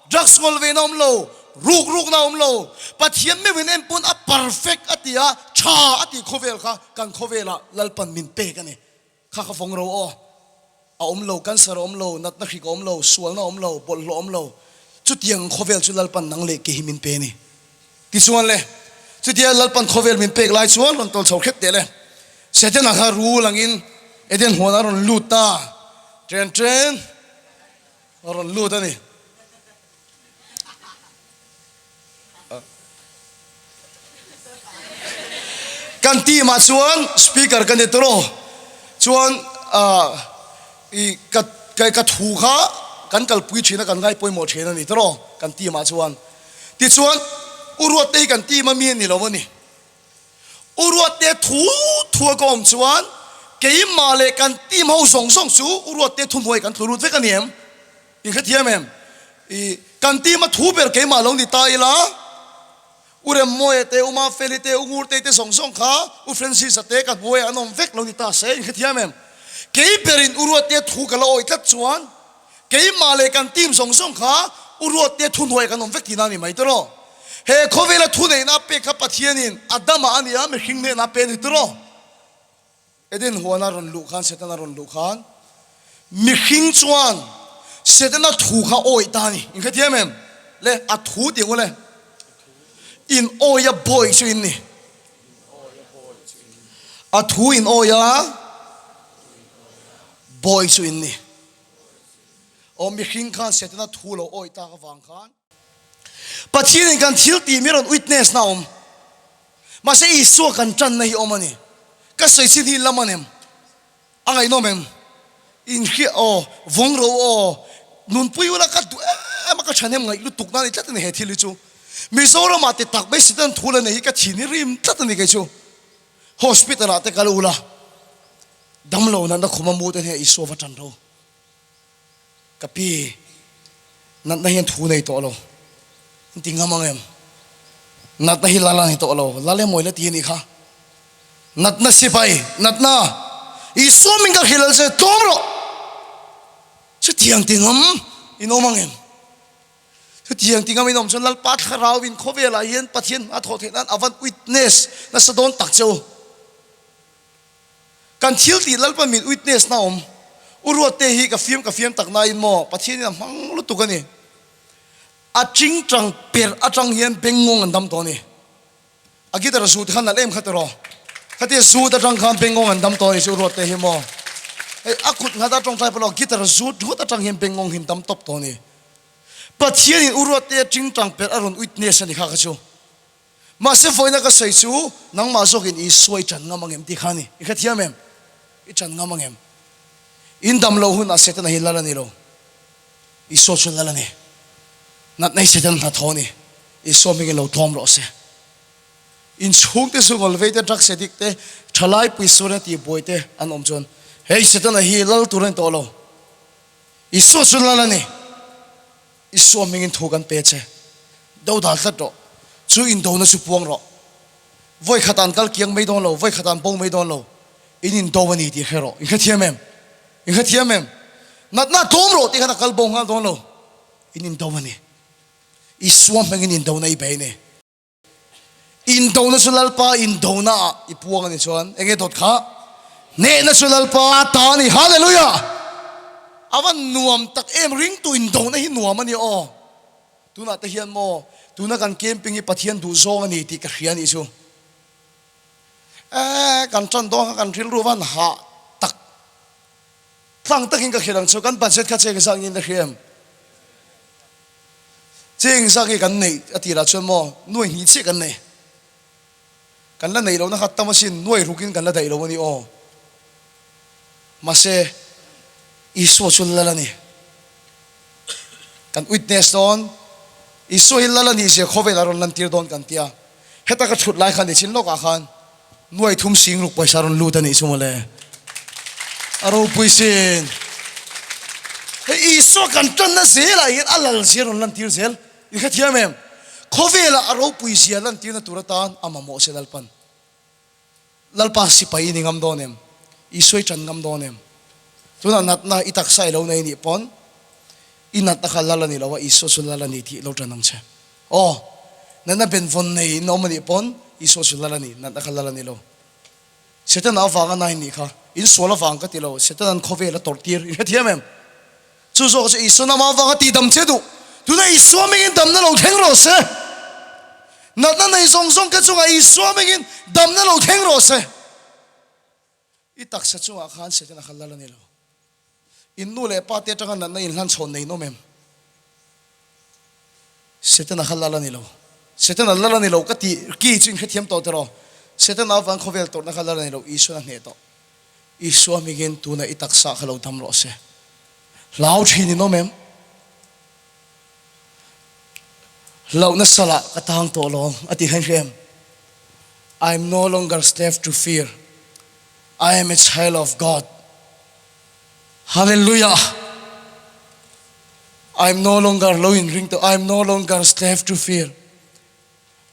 Drugs ngawl veina awm lo, ruk rukna awm lo. Pathian meuhin en pawn a perfect a ti a, tha a ti khawvel kha kan khawvelah Lalpan min pek a ni. Kha kha vawng ro aw. A awm lo, cancer a awm lo, natna hrik a awm lo, sualna a awm lo, bawlhhlawh a awm lo. Chutiang khawvel chu Lalpan nang leh kei hi min pe a ni. Tichuan le, chutia Lalpan khawvel min pek lai chuan rawn tawl chho hret teh le. Setana kha rul angin Eden huan a rawn lut ta, ṭen ṭen a rawn lut a ni. Kan team ah chuan speaker ka ni tawh chuan i ka ka thu kha kan kalpui thin a kan ngaipawimawh thin a ni tawh kan team ah chuan. Tichuan, U Ruatte hi kan team a mi a ni lo a ni. U Ruatte thu thu a ka awm chuan keimah leh kan team ho zawng zawng chu U Ruatte thuhnuai kan tlu lut vek a ni em? In hrethiam em? I kan team a thu ber keimah lo ni ta ila, U Remmawia te, U Mafeli te, U Ngurtei te zawng zawng kha U Francis-a te ka hnuaiah an awm vek lo ni ta se, in hrethiam em? Kei berin U Ruatte thu ka la awih tlat chuan Keimah leh kan team zawng zawng kha U Ruatte thuhnuai kan awm vek tihna a ni mai tiraw? He khawvela thuneihna a pek kha Pathianin Adama a ni a, mihring hnenah a pe a ni tiraw? Eden huana rawn luh khan, Setana rawn luh khan mihring chuan Setana thu kha awih ta a ni. Inhrethiam em? Le, a thu tih ang u le. In awia bawi chu in ni. A thu in awia bawi chu in ni. Aw mihring khan Setana thu lo awih tak avang khan Pathianin kan thil tih mi rawn witness na awm. Mahse Isua kan tanna hi awm a ni. Ka sawi chin hi lam a nem. A ngaihnawm em? Inhria aw, vawng ro aw, nunpui ula ka duh em a ka thahnem ngaih lutuk na a ni tlat a ni he thil hi chu. Mizoramah ti tak mai Setana thu la nei hi ka thin hi rim tlat a ni kei chu. Hospital ah te kal ula. Damlo natna khuma mu te hne Isua va tan ro. Ka pi, natna hian thu nei tawh lo. An ti ngam ang em? Natna hi lal a ni tawh lo. Lal emaw i la ti a nih kha. Natna sipai, natna Isua min ka hrilh al che, tlawm rawh. Chutiang ti ngam in awm ang em? Chutiang ti ngam in awm chuan Lalpa Thlarau in khawvelah hian Pathian hma thawh theih nan a van witness nasa dawn tak che u. Kan thil tih Lalpa min witness na awm. U Ruatte hi ka fiam ka fiam tak nain maw Pathianin a hmang lutuk a ni. A chingchang per atang hian bengngawng an dam tawh a ni. A guitar zut kha nalh em kha tiraw. Khatia zut atang khan bengngawng an dam tawh a ni chu U Ruatte hi maw. Hei a kut nghat a tawngtai pawh lo guitar zut ringawt atang hian bengngawng hi an dam tawp tawh a ni. Pathianin U Ruatte a chingchang per a rawn witness a ni kha kha chu. Mahse vawiina ka sawi chu nangmah zawkin Isua i ṭan ngam angem tih kha a ni. I hrethiam em? I ṭan ngam angem? In dam loh hunah Setana hi lal a ni lo. Isua chu lal a ni. Natna hi Setana hnathawh a ni. Isua hmingin lo tlawm rawh se. In chhungte zungawl vei te, drugs addict te, ṭhalai puisuarina tihbuai te an awm chuan hei Setana hi lal tur a ni tawh lo. Isua chu lal a ni. Isua hmingin thu kan pe che. Dodal tlat rawh. Chu indona chu puang rawh. Vawi khat an kal kiang mai dawn lo, vawi khat an bo mai dawn lo. In indo a ni tih hre rawh. In hrethiam em? In hrethiam em? Natna tlawm rawh tih khan a kal bo nghal dawn lo. In indo a ni. Isua hmangin indona i bei a ni. Indona chu Lalpa indona ah i puang a ni chuan eng nge dawt kha? Hnehna chu Lalpa ta a ni. Hallelujah! A va nuam tak em ringtu indona hi nuam a ni aw. Tunah te hian maw tuna kan camping hi Pathian duh zawng a ni tih ka hria a nih chu. Eeh kan tan dawn kha kan rilru van hah tak tlang takin ka hrilh ang chu kan budget kha cheng zat ngin ka hria em? Cheng zat nge kan neih a tirah chuan maw nuai hnih chiah kan nei. Kan la neih lohna kha tam asin nuai rukin kan la daih lo a ni aw. Mahse Isua chu lal a ni. Kan witness dawn Isua hi lal a nih zia khawvel a rawn lantir dawn kan tia. Heta ka thut lai khan nichin lawkah khan nuai thum sing ruk pawisa rawn lut a nih chu mawle. A ropui sin. Hei Isua kan tanna zelah hian a lal zia rawn lantir zel. I hrethiam em? Khawvelah a ropui zia lantirna tur atan a mamawh se Lalpan. Lalpa sipai i ni ngam dawn em? Isua i tan ngam dawn em? Tunah natna i taksa i lo nei nih pawn i natna kha lal a ni lo a, Isua chu lal a ni tih lo tan ang che. Aw, natna benvawn nei in awm a nih pawn Isua chu lal a ni, natna kha lal a ni lo. Setana avanga na in nih kha, in sual avang ka ti lo, Setana'n khawvel a tawrh tir, i hrethiam em? Chu zawk chu Isua nama avanga tihdam che duh. Tuna Isua mingin damna lo thleng rawh se. Natna nei zawng zawng te chungah Isua mingin damna lo thleng rawh se. I taksa chungah khan Setana kha lal a ni lo. In nu leh pa te atanga natna inhlan chhawn nei nawm em? Setana kha lal a ni lo. Setana lal a ni lo ka tih ki chu in hrethiam tawh tiraw? Setana avang khawvel tawrhna kha lal a ni lo, Isuan a hneh tawh. Isua hmingin tuna i taksa kha lo dam rawh se. Hlau thin in awm em? Hlauhna salah ka tang tawh lo a ti khan hria em? I am no longer slave to fear, I am a child of God. Hallelujah! I am no longer lo in ring tawh, I am no longer slave to fear,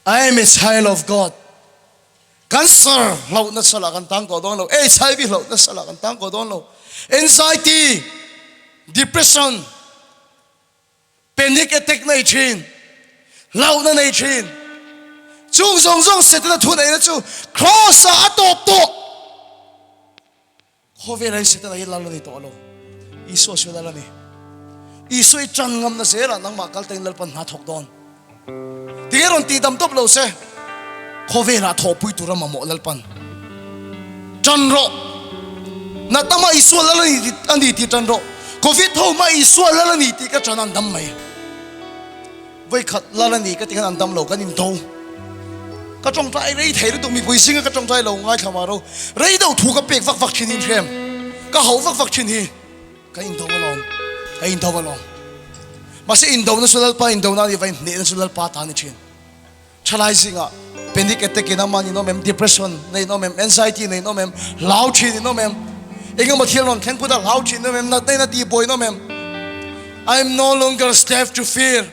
I am a child of God. Cancer hlauhna salah kan tang tawh dawn lo, HIV hlauhna salah kan tang tawh dawn lo, anxiety, depression, panic attack nei thin, hlauhna nei thin, chung zawng zawng Setana thuneihna chu Cross ah a tawp tawh. Khawvel hi Setana hi lal a ni tawh lo, Isua chu lal a ni. Isua i tan ngamna zelah nangmah kal tengin Lalpan hna thawk dawn. Tinge rawn tih dam tawp lo se, khawvelah thawhpui tura mamawh Lalpan tan rawh. Natna mah Isua lal a ni tih tan rawh. Covid ho mah Isua lal a ni tih ka tan an dam mai. Vawikhat lal a ni ka ti khan an dam lo kan indo. Ka tawngtai rei thei lutuk mipui zinga ka tawngtai lo ngaithla mah ro. Rei deuh thu ka pek vak vak thin hi hrem. Ka hauh vak vak thin hi ka indo alawm. Ka indo alawm. Mahse indona chu Lalpa indona a nih vain hnehna chu Lalpa ta a ni thin. Thalai zingah panic attack in awm a, in awm em? Depression na in awm em? Anxiety na in awm em? Hlau thin in awm em? Engemaw thil rawn thleng phut a hlau thin in awm em? Natna in a tihbuai in awm em? I am no longer slave to fear.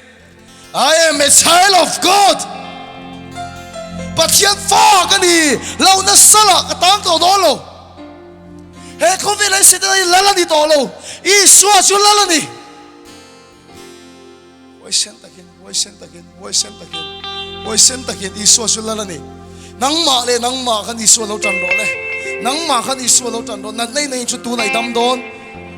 I am a child of God. Pathian fa ka ni, lohna salah ka tang tawh dawn lo. He khawvel hi Setana hi lal a ni tawh lo. Isua chu lal a ni. Huaisen takin, huaisen takin, huaisen takin, huaisen takin Isua chu lal a ni. Nangmah leh nangmah khan Isua lo tan rawh le. Nangmah khan Isua lo tan rawh. Natna in chu tun ai dam dawn.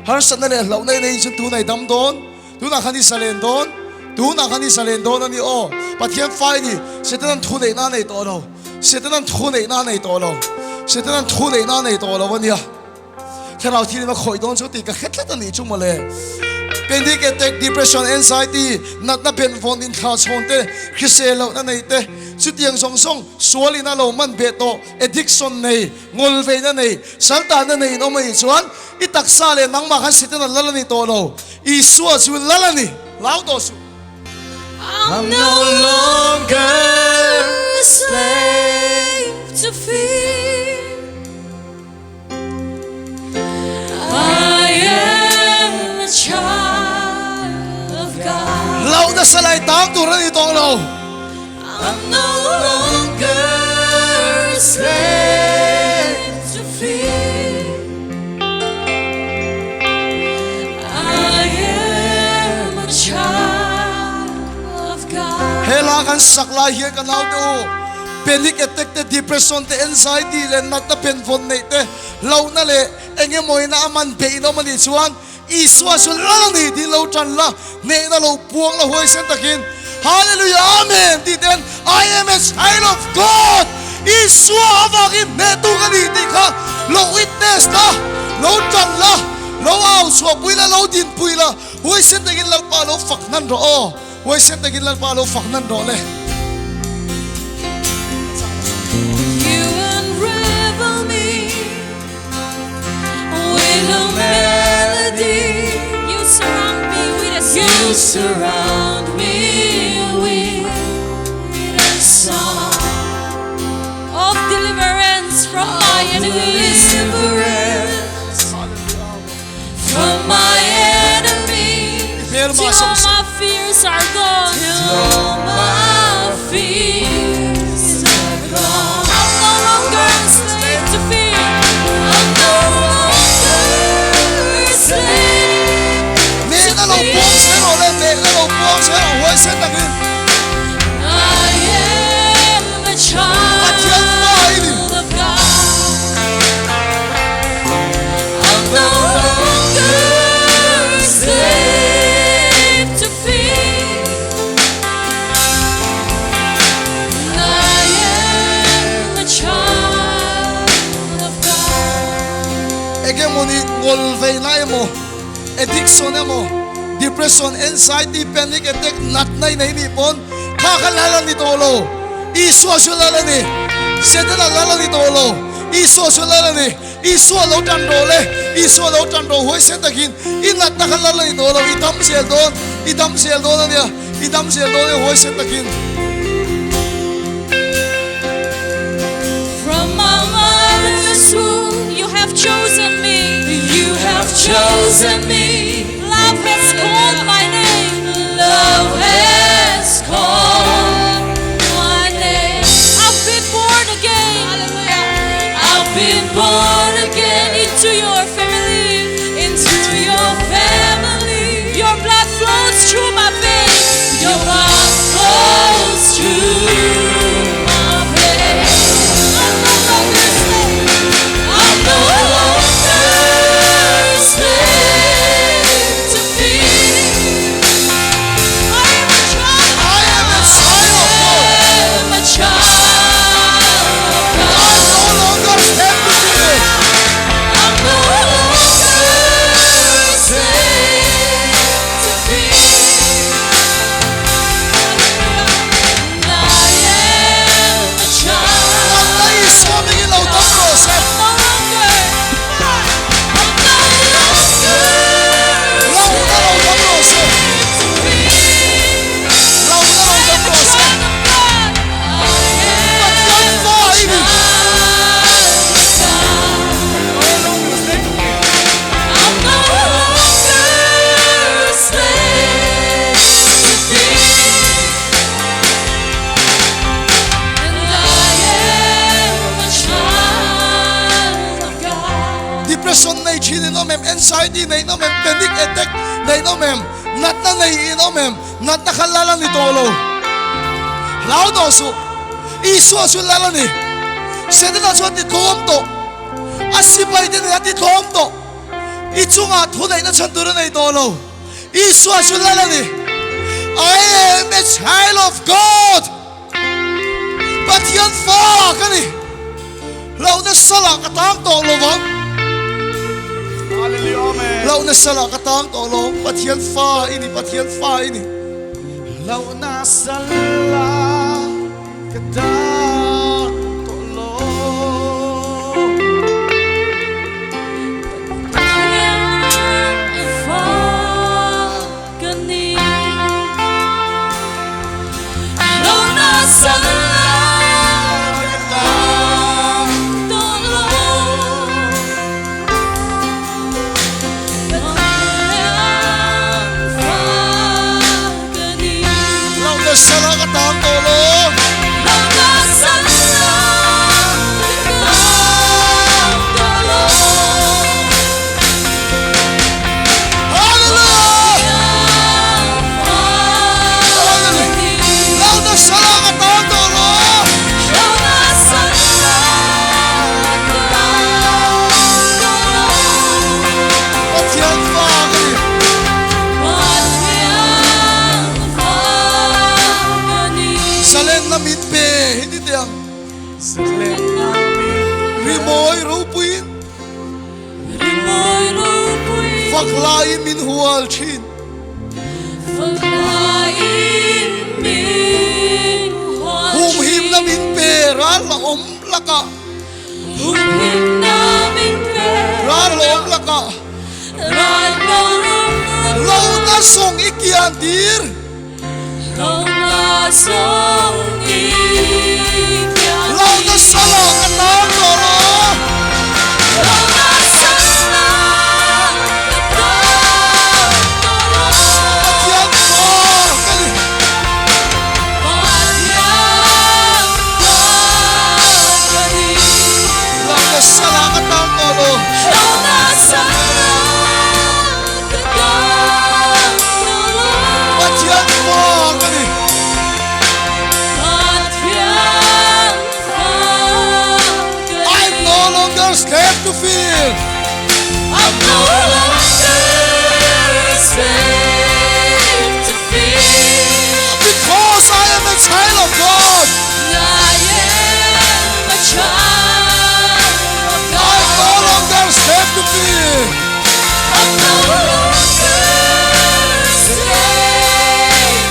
Harsatna leh hlauhna in chu tun ai dam dawn. Tunah khan i zalen dawn. Tunah khan i zalen dawn a ni aw. Pathian fa i ni. Setanan thu neihna a nei tawh lo. Setanan thu neihna a nei tawh lo. Setanan thu neihna a nei tawh lo a nia. Thlarau thil in a khawih dawn chu tih ka hre tlat a nih chu mawle. Panic attack, depression, anxiety, natna benvawn inthlah chhawn te, hrisel lohna nei te, chutiang zawng zawng sual in a lo man beh tawh, addiction nei, ngawl veina nei, saltahna nei in awm a nih chuan i taksa leh nangmah khan Setana lal a ni tawh lo, Isua chu lal a ni, hlau tawh suh. I'm no longer a slave to fear. I am a child of God. Hlauhna salai tang tur a ni tawh lo. I'm no. slave to fear. I am a child of God. He hla kan sak lai hian ka naute u, panic attack te, depression te, anxiety leh natna penvawn neih te, hlauhna leh eng emawina a man beih in awm a nih chuan Isua chu lal a ni tiin lo tan la, hnehna lo puang la huaisen takin Hallelujah Amen tih ten I am a child of God Isua avangin hnehtu ka ni tih kha lo witness la, lo tan la, lo au chhuahpui la, lo dinpui la, huaisen takin Lalpa lo fak hnan rawh aw, huaisen takin Lalpa lo fak hnan rawh le. You unravel me. With a melody, you surround me with a song. You surround me with a song of deliverance from my enemies. Deliverance from my enemies. Till all my fears are gone. Till all my fears are gone. I'm no longer a slave to fear. I'm no longer a slave Nehna lo puang se rawh le, nehna lo puang se rawh huai sen takin. I am a Pathian fa i ni. child of God. I'm no longer a slave to fear. I am a child of God. Engemawni ngawl vei na emaw, addiction emaw, depression, anxiety, panic attack, natna i nei nih pawn kha kha lal a ni tawh lo. Isua chu lal a ni. Setana lal a ni tawh lo. Isua chu lal a ni. Isua lo tan rawh le, Isua lo tan rawh huaisen takin i natna kha lal a ni tawh lo, i dam zel dawn, i dam zel dawn a nia, i dam zel dawn e huaisen takin. From my mother's womb you have chosen me, you have chosen me, love has called my name, love has called my name, I've been born again, I've been born again into your family, into your family, your blood flows through my veins, your blood flows through my veins. I'm no longer a slave, I'm no longer a slave to fear. I am a child, I am a child of God. I am a child of God. I'm no longer slave to fear. I'm no longer a slave to fear. I am a child. Natna Isua mingin lo dam rawh se. I'm no longer, I'm no longer a Lohna lo dam rawh se. slave to fear. Lohna lo I dam am a rawh se. child of God. I Pathian am fa a i ni. child of God. I'm no longer a slave to fear. And I am a child of God. Depression nei thin in awm em? Anxiety nei in awm em? Panic attack nei in awm em? Natna nei in awm em? Natna kha lal a ni tawh lo. Hlau tawh suh. Isua chu lal a ni. Setana chu a ti tlawm tawh. A sipai te nen a ti tlawm tawh. I chungah thuneihna chhan tur a nei tawh lo. Isua chu lal a ni. I am a child of God. Pathian fa ka ni. Hlauhna salah ka tang tawh lo vang. Hlauhna salah ka tang tawh lo. Pathian fa i ni, Pathian fa i ni. Hlauhna salah ka tang tawh lo. Pathian fa ka ni. Hlauhna salah ka tang tawh lo. Pathian fa ka ni. Hlauhna salah ka tang tawh lo. Hlauhna Rimawi ropuiin Fak laiin min hual thin. Humhimna min pe ral la awm lakah. Ral la awm lakah. Lohna zawng i kian tir. Lohna salah ka tan tawh lo. Pathian fa ka ni. Lohna salah ka tan tawh lo. Pathian fa ka ni. I'm no longer slave to fear. I'm no longer slave to fear. Because I am a child of God. I am a child of God. I'm no longer slave to fear. I'm no longer slave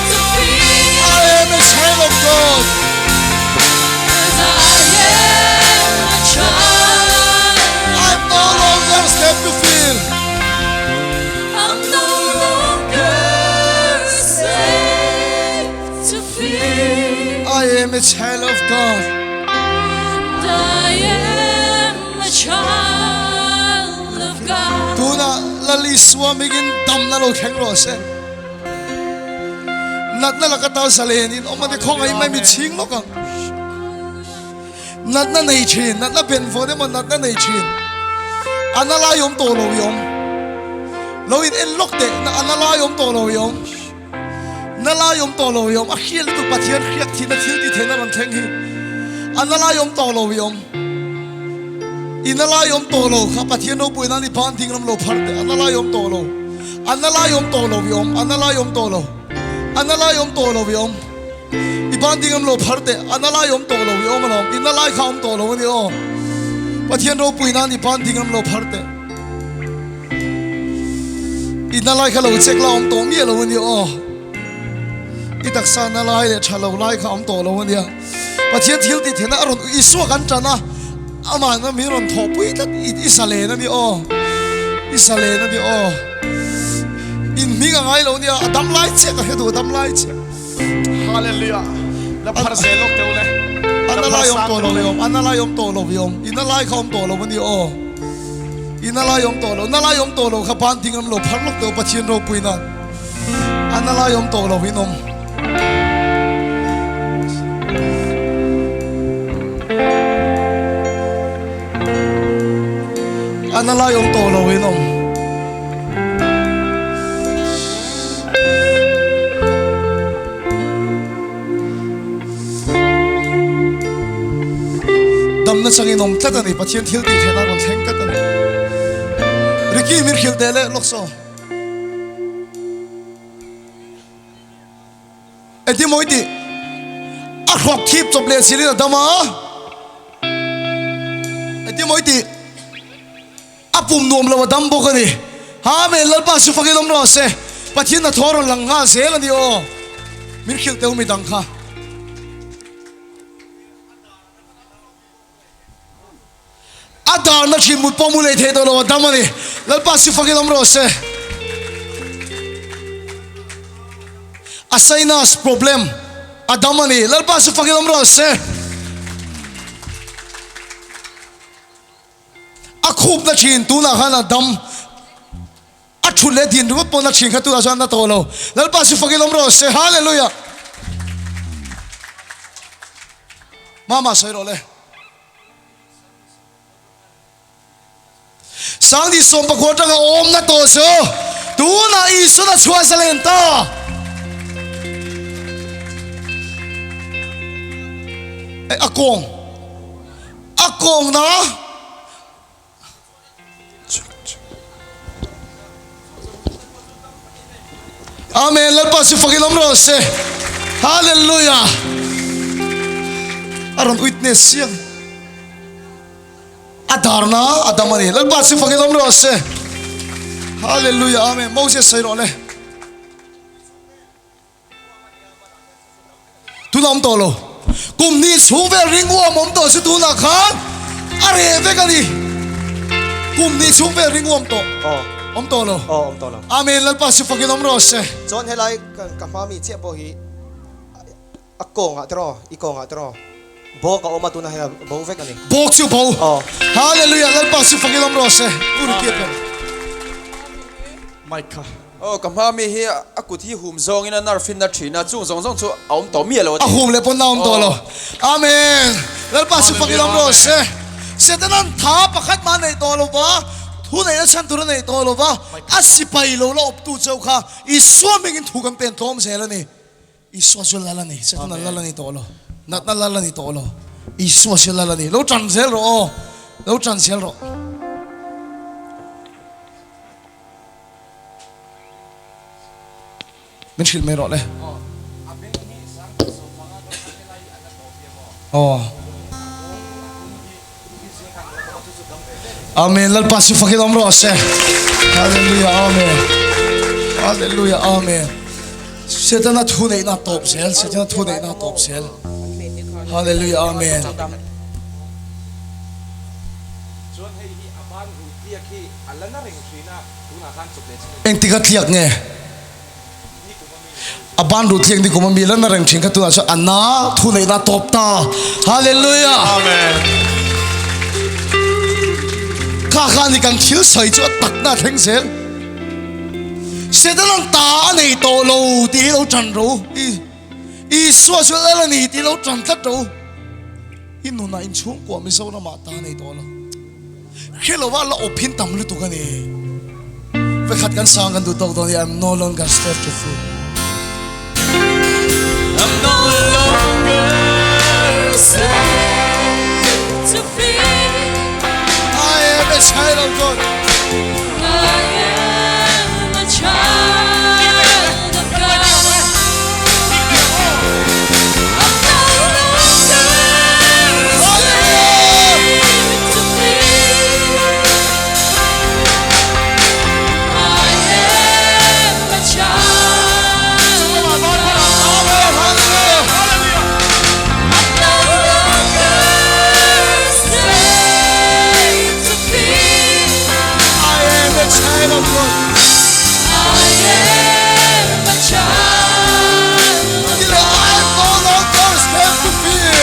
to fear. I am a child of God. 'Cause I am a child. I'm no longer slave to fear. I'm no longer slave to fear. I am a child of God. And I am a child of God. Tunah Lal Isua mingin damna lo thleng rawh se. Natna laka ta zalenin awm a ni khawngaih mai mi chhing lawk ang. Natna nei thin, natna ben vawn emaw natna nei thin. A na lai awm tawh lo i awm. Lo in en lawk teh, a na lai awm tawh lo i awm. Na lai awm tawh lo i awm. A hriat lutuk Pathian hriak thihna thil ti theihna rawn thleng hi. A na lai awm tawh lo i awm. I na lai awm tawh lo kha Pathian ropui nan i ban ding ram lo phar teh. A na lai awm tawh lo. A na lai awm tawh lo i awm. A na lai awm tawh lo. A na lai awm tawh lo i awm. I ban ding ram lo phar teh. A na lai awm tawh lo i awm alawm. I na lai kha awm tawh lo a ni aw. Pathian ropui nan i ban ding ram lo phar teh. I na lai kha lo check la awm tawh miah lo a ni aw. I taksa na lai leh tha lo lai kha awm tawh lo a nia. Pathian thil tih theihna a rawn Isua kan tan a, amah na min rawn thawhpui tlat i zalen a ni aw. I zalen a ni aw. In hming a ngai lo nia, a dam lai chiah ka hre duh, a dam lai chiah. Hallelujah. La phar zel lawk teh u le. A na lai awm tawh lo i awm, a na lai awm tawh lo i awm, i na lai kha awm tawh lo a ni aw. I na lai awm tawh lo, na lai awm tawh lo kha ban ding ram lo phar lawk teh u Pathian ropui nan. A na lai awm tawh lo in awm. A na lai awm tawh lo in awm. Damna changin awm tlat a ni, Pathian thil tih theihna rawn thleng tlat a ni. Ricky min hrilh teh leh lawk saw. Engtin maw i tih? A hrawk thip chawp leh silin a dam a. Engtin maw i tih? A pum nuam lo a dam bawk a ni. Amen Lalpa chu fakin awm rawh se. Pathian hnathawh rawn lang nghal zel a ni aw. Min hrilh teu midang kha. A darna thin mut pawh mu lei thei tawh lo a dam a ni. Lalpa chu fakin awm rawh se. A sinus problem a dam a ni. Lalpa chu fakin awm rawh se. A khupna thin tunah khan a dam a thut leh din ringawt pawh na thin kha tunah chuan a na tawh lo. Lalpa chu fakin awm rawh se. Hallelujah. Mama sawi rawh le. Sangni sawmpakua atanga awmna tawh chu tunah Isuan a chhuah zalen ta. A kawng A kawngna Amen Lalpa chu fakin awm rawh se Hallelujah. A rawn witness chiang. A darna a dam a ni. Lalpa chu fakin awm rawh se. Hallelujah Amen. Moses sawi rawh le. Tuna awm tawh lo. Kum hnih chhung vel ring uam awm tawh chu tunah khan a reh vek a ni. Kum hnih chhung vel ring uam tawh awm tawh lo. Amen Lalpa chu fakin awm rawh se. Chuan helai ka hma mi chiah pawh hi a kawngah te rawh, i kawngah te rawh bawk a awm a tunah hian a bo vek a ni. Bawk chu bo. Hallelujah Lalpa chu fakin awm rawh se. U Ricky a pen. Mic kha. Aw, ka hma mi hi a kut hi hum zawngin a nerve in a thin a, chung zawng zawng chu a awm tawh miah lo a ti. A hum leh pawn a awm tawh lo. Amen. Lalpa chu fakin awm rawh se. Setanan tha pakhat mah a neih tawh lo va, thu neihna chhan tur a neih tawh lo va, a sipai lo la awptu chauh kha Isua hmingin thu kan pen tlawm zel a ni. Isua chu lal a ni, Setana lal a ni tawh lo, natna lal a ni tawh lo, Isua chu lal a ni. Lo tan zel rawh aw, lo tan zel rawh. Min hrilh mai rawh le. Aw. Amen. Lalpa chu fakin awm rawh se. Hallelujah. Amen. Hallelujah. Amen. Setana thu neihna tawp zel. Setana thu neihna tawp zel. Hallelujah. Amen. Engtik a tliak nge? A ban ruh tliak ni kum a mi la na reng thin kha tunah chuan a na thu neihna a tawp ta. Hallelujah! Amen. Kha kha ni kan thil sawi chu a takna a thleng zel. Setanan ta a nei tawh lo tih hi lo tan ro. Isua chu lal a ni tih lo tan tlat ro. I nunah inchhungkua Mizoramah ta a nei tawh lo. Hre lova la awp hin tam lutuk a ni. Vekhat kan sang kan duh tawk dawn i I'm no longer slave to fear. I'm no longer slave to fear. I am a child of God. I am a child of God. I'm no longer slave to fear. I am a child of God. I'm no longer slave to fear. I am a child of God. I am a child of God. I am no longer slave to fear.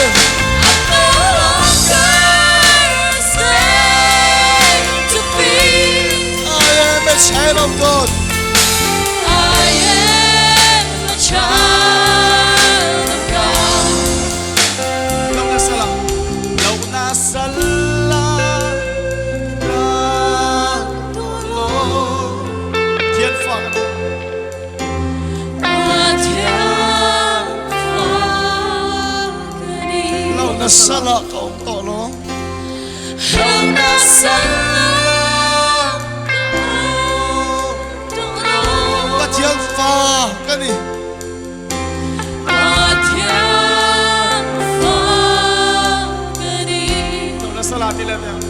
I'm no longer slave to fear. I am a child of God. I am a child of God. Lo na sala, lo na sala, ka tawh lo. Pathian fa ka ni. Pathian fa ka ni. Lo na sala ka awm tawh lo. Lo na sala ka awm tawh lo. Pathian fa ka ni. Pathian fa ka ni. Lo na sala ti leh mai ang.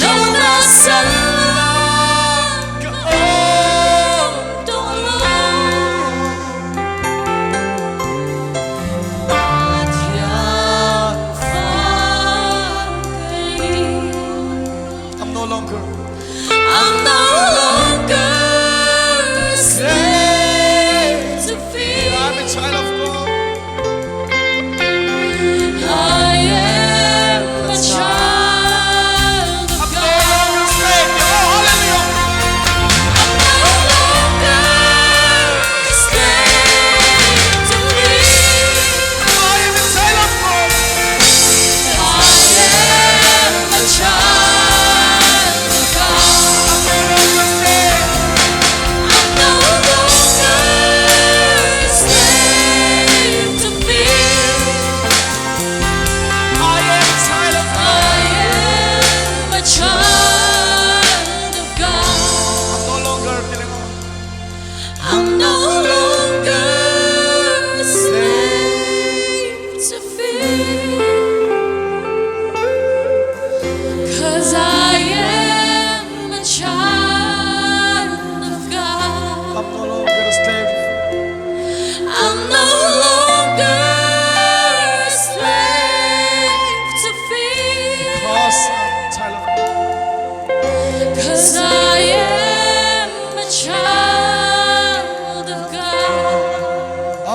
Lo na sala ka awm tawh lo. Pathian fa ka ni. I'm no longer. I'm no longer slave.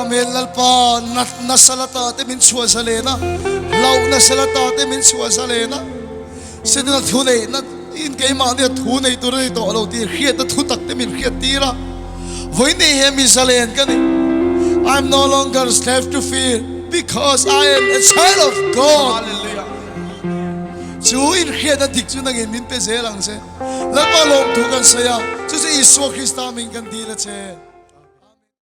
Amen Lalpa natna salata te min chhuah zalen a, hlauhna salata te min chhuah zalen a, Setana thu neihna in keimahnia thu nei tur a ni tawh lo tih hriatna thu tak te min hriat tir a, vawiin hi mi zalen ka ni. I am no longer slave to fear because I am a child of God. Chu inhriatna dik chu nangin min pe zel ang che. Lalpa lawmthu kan sawi a, chu chu Isua Krista min kan dil a che.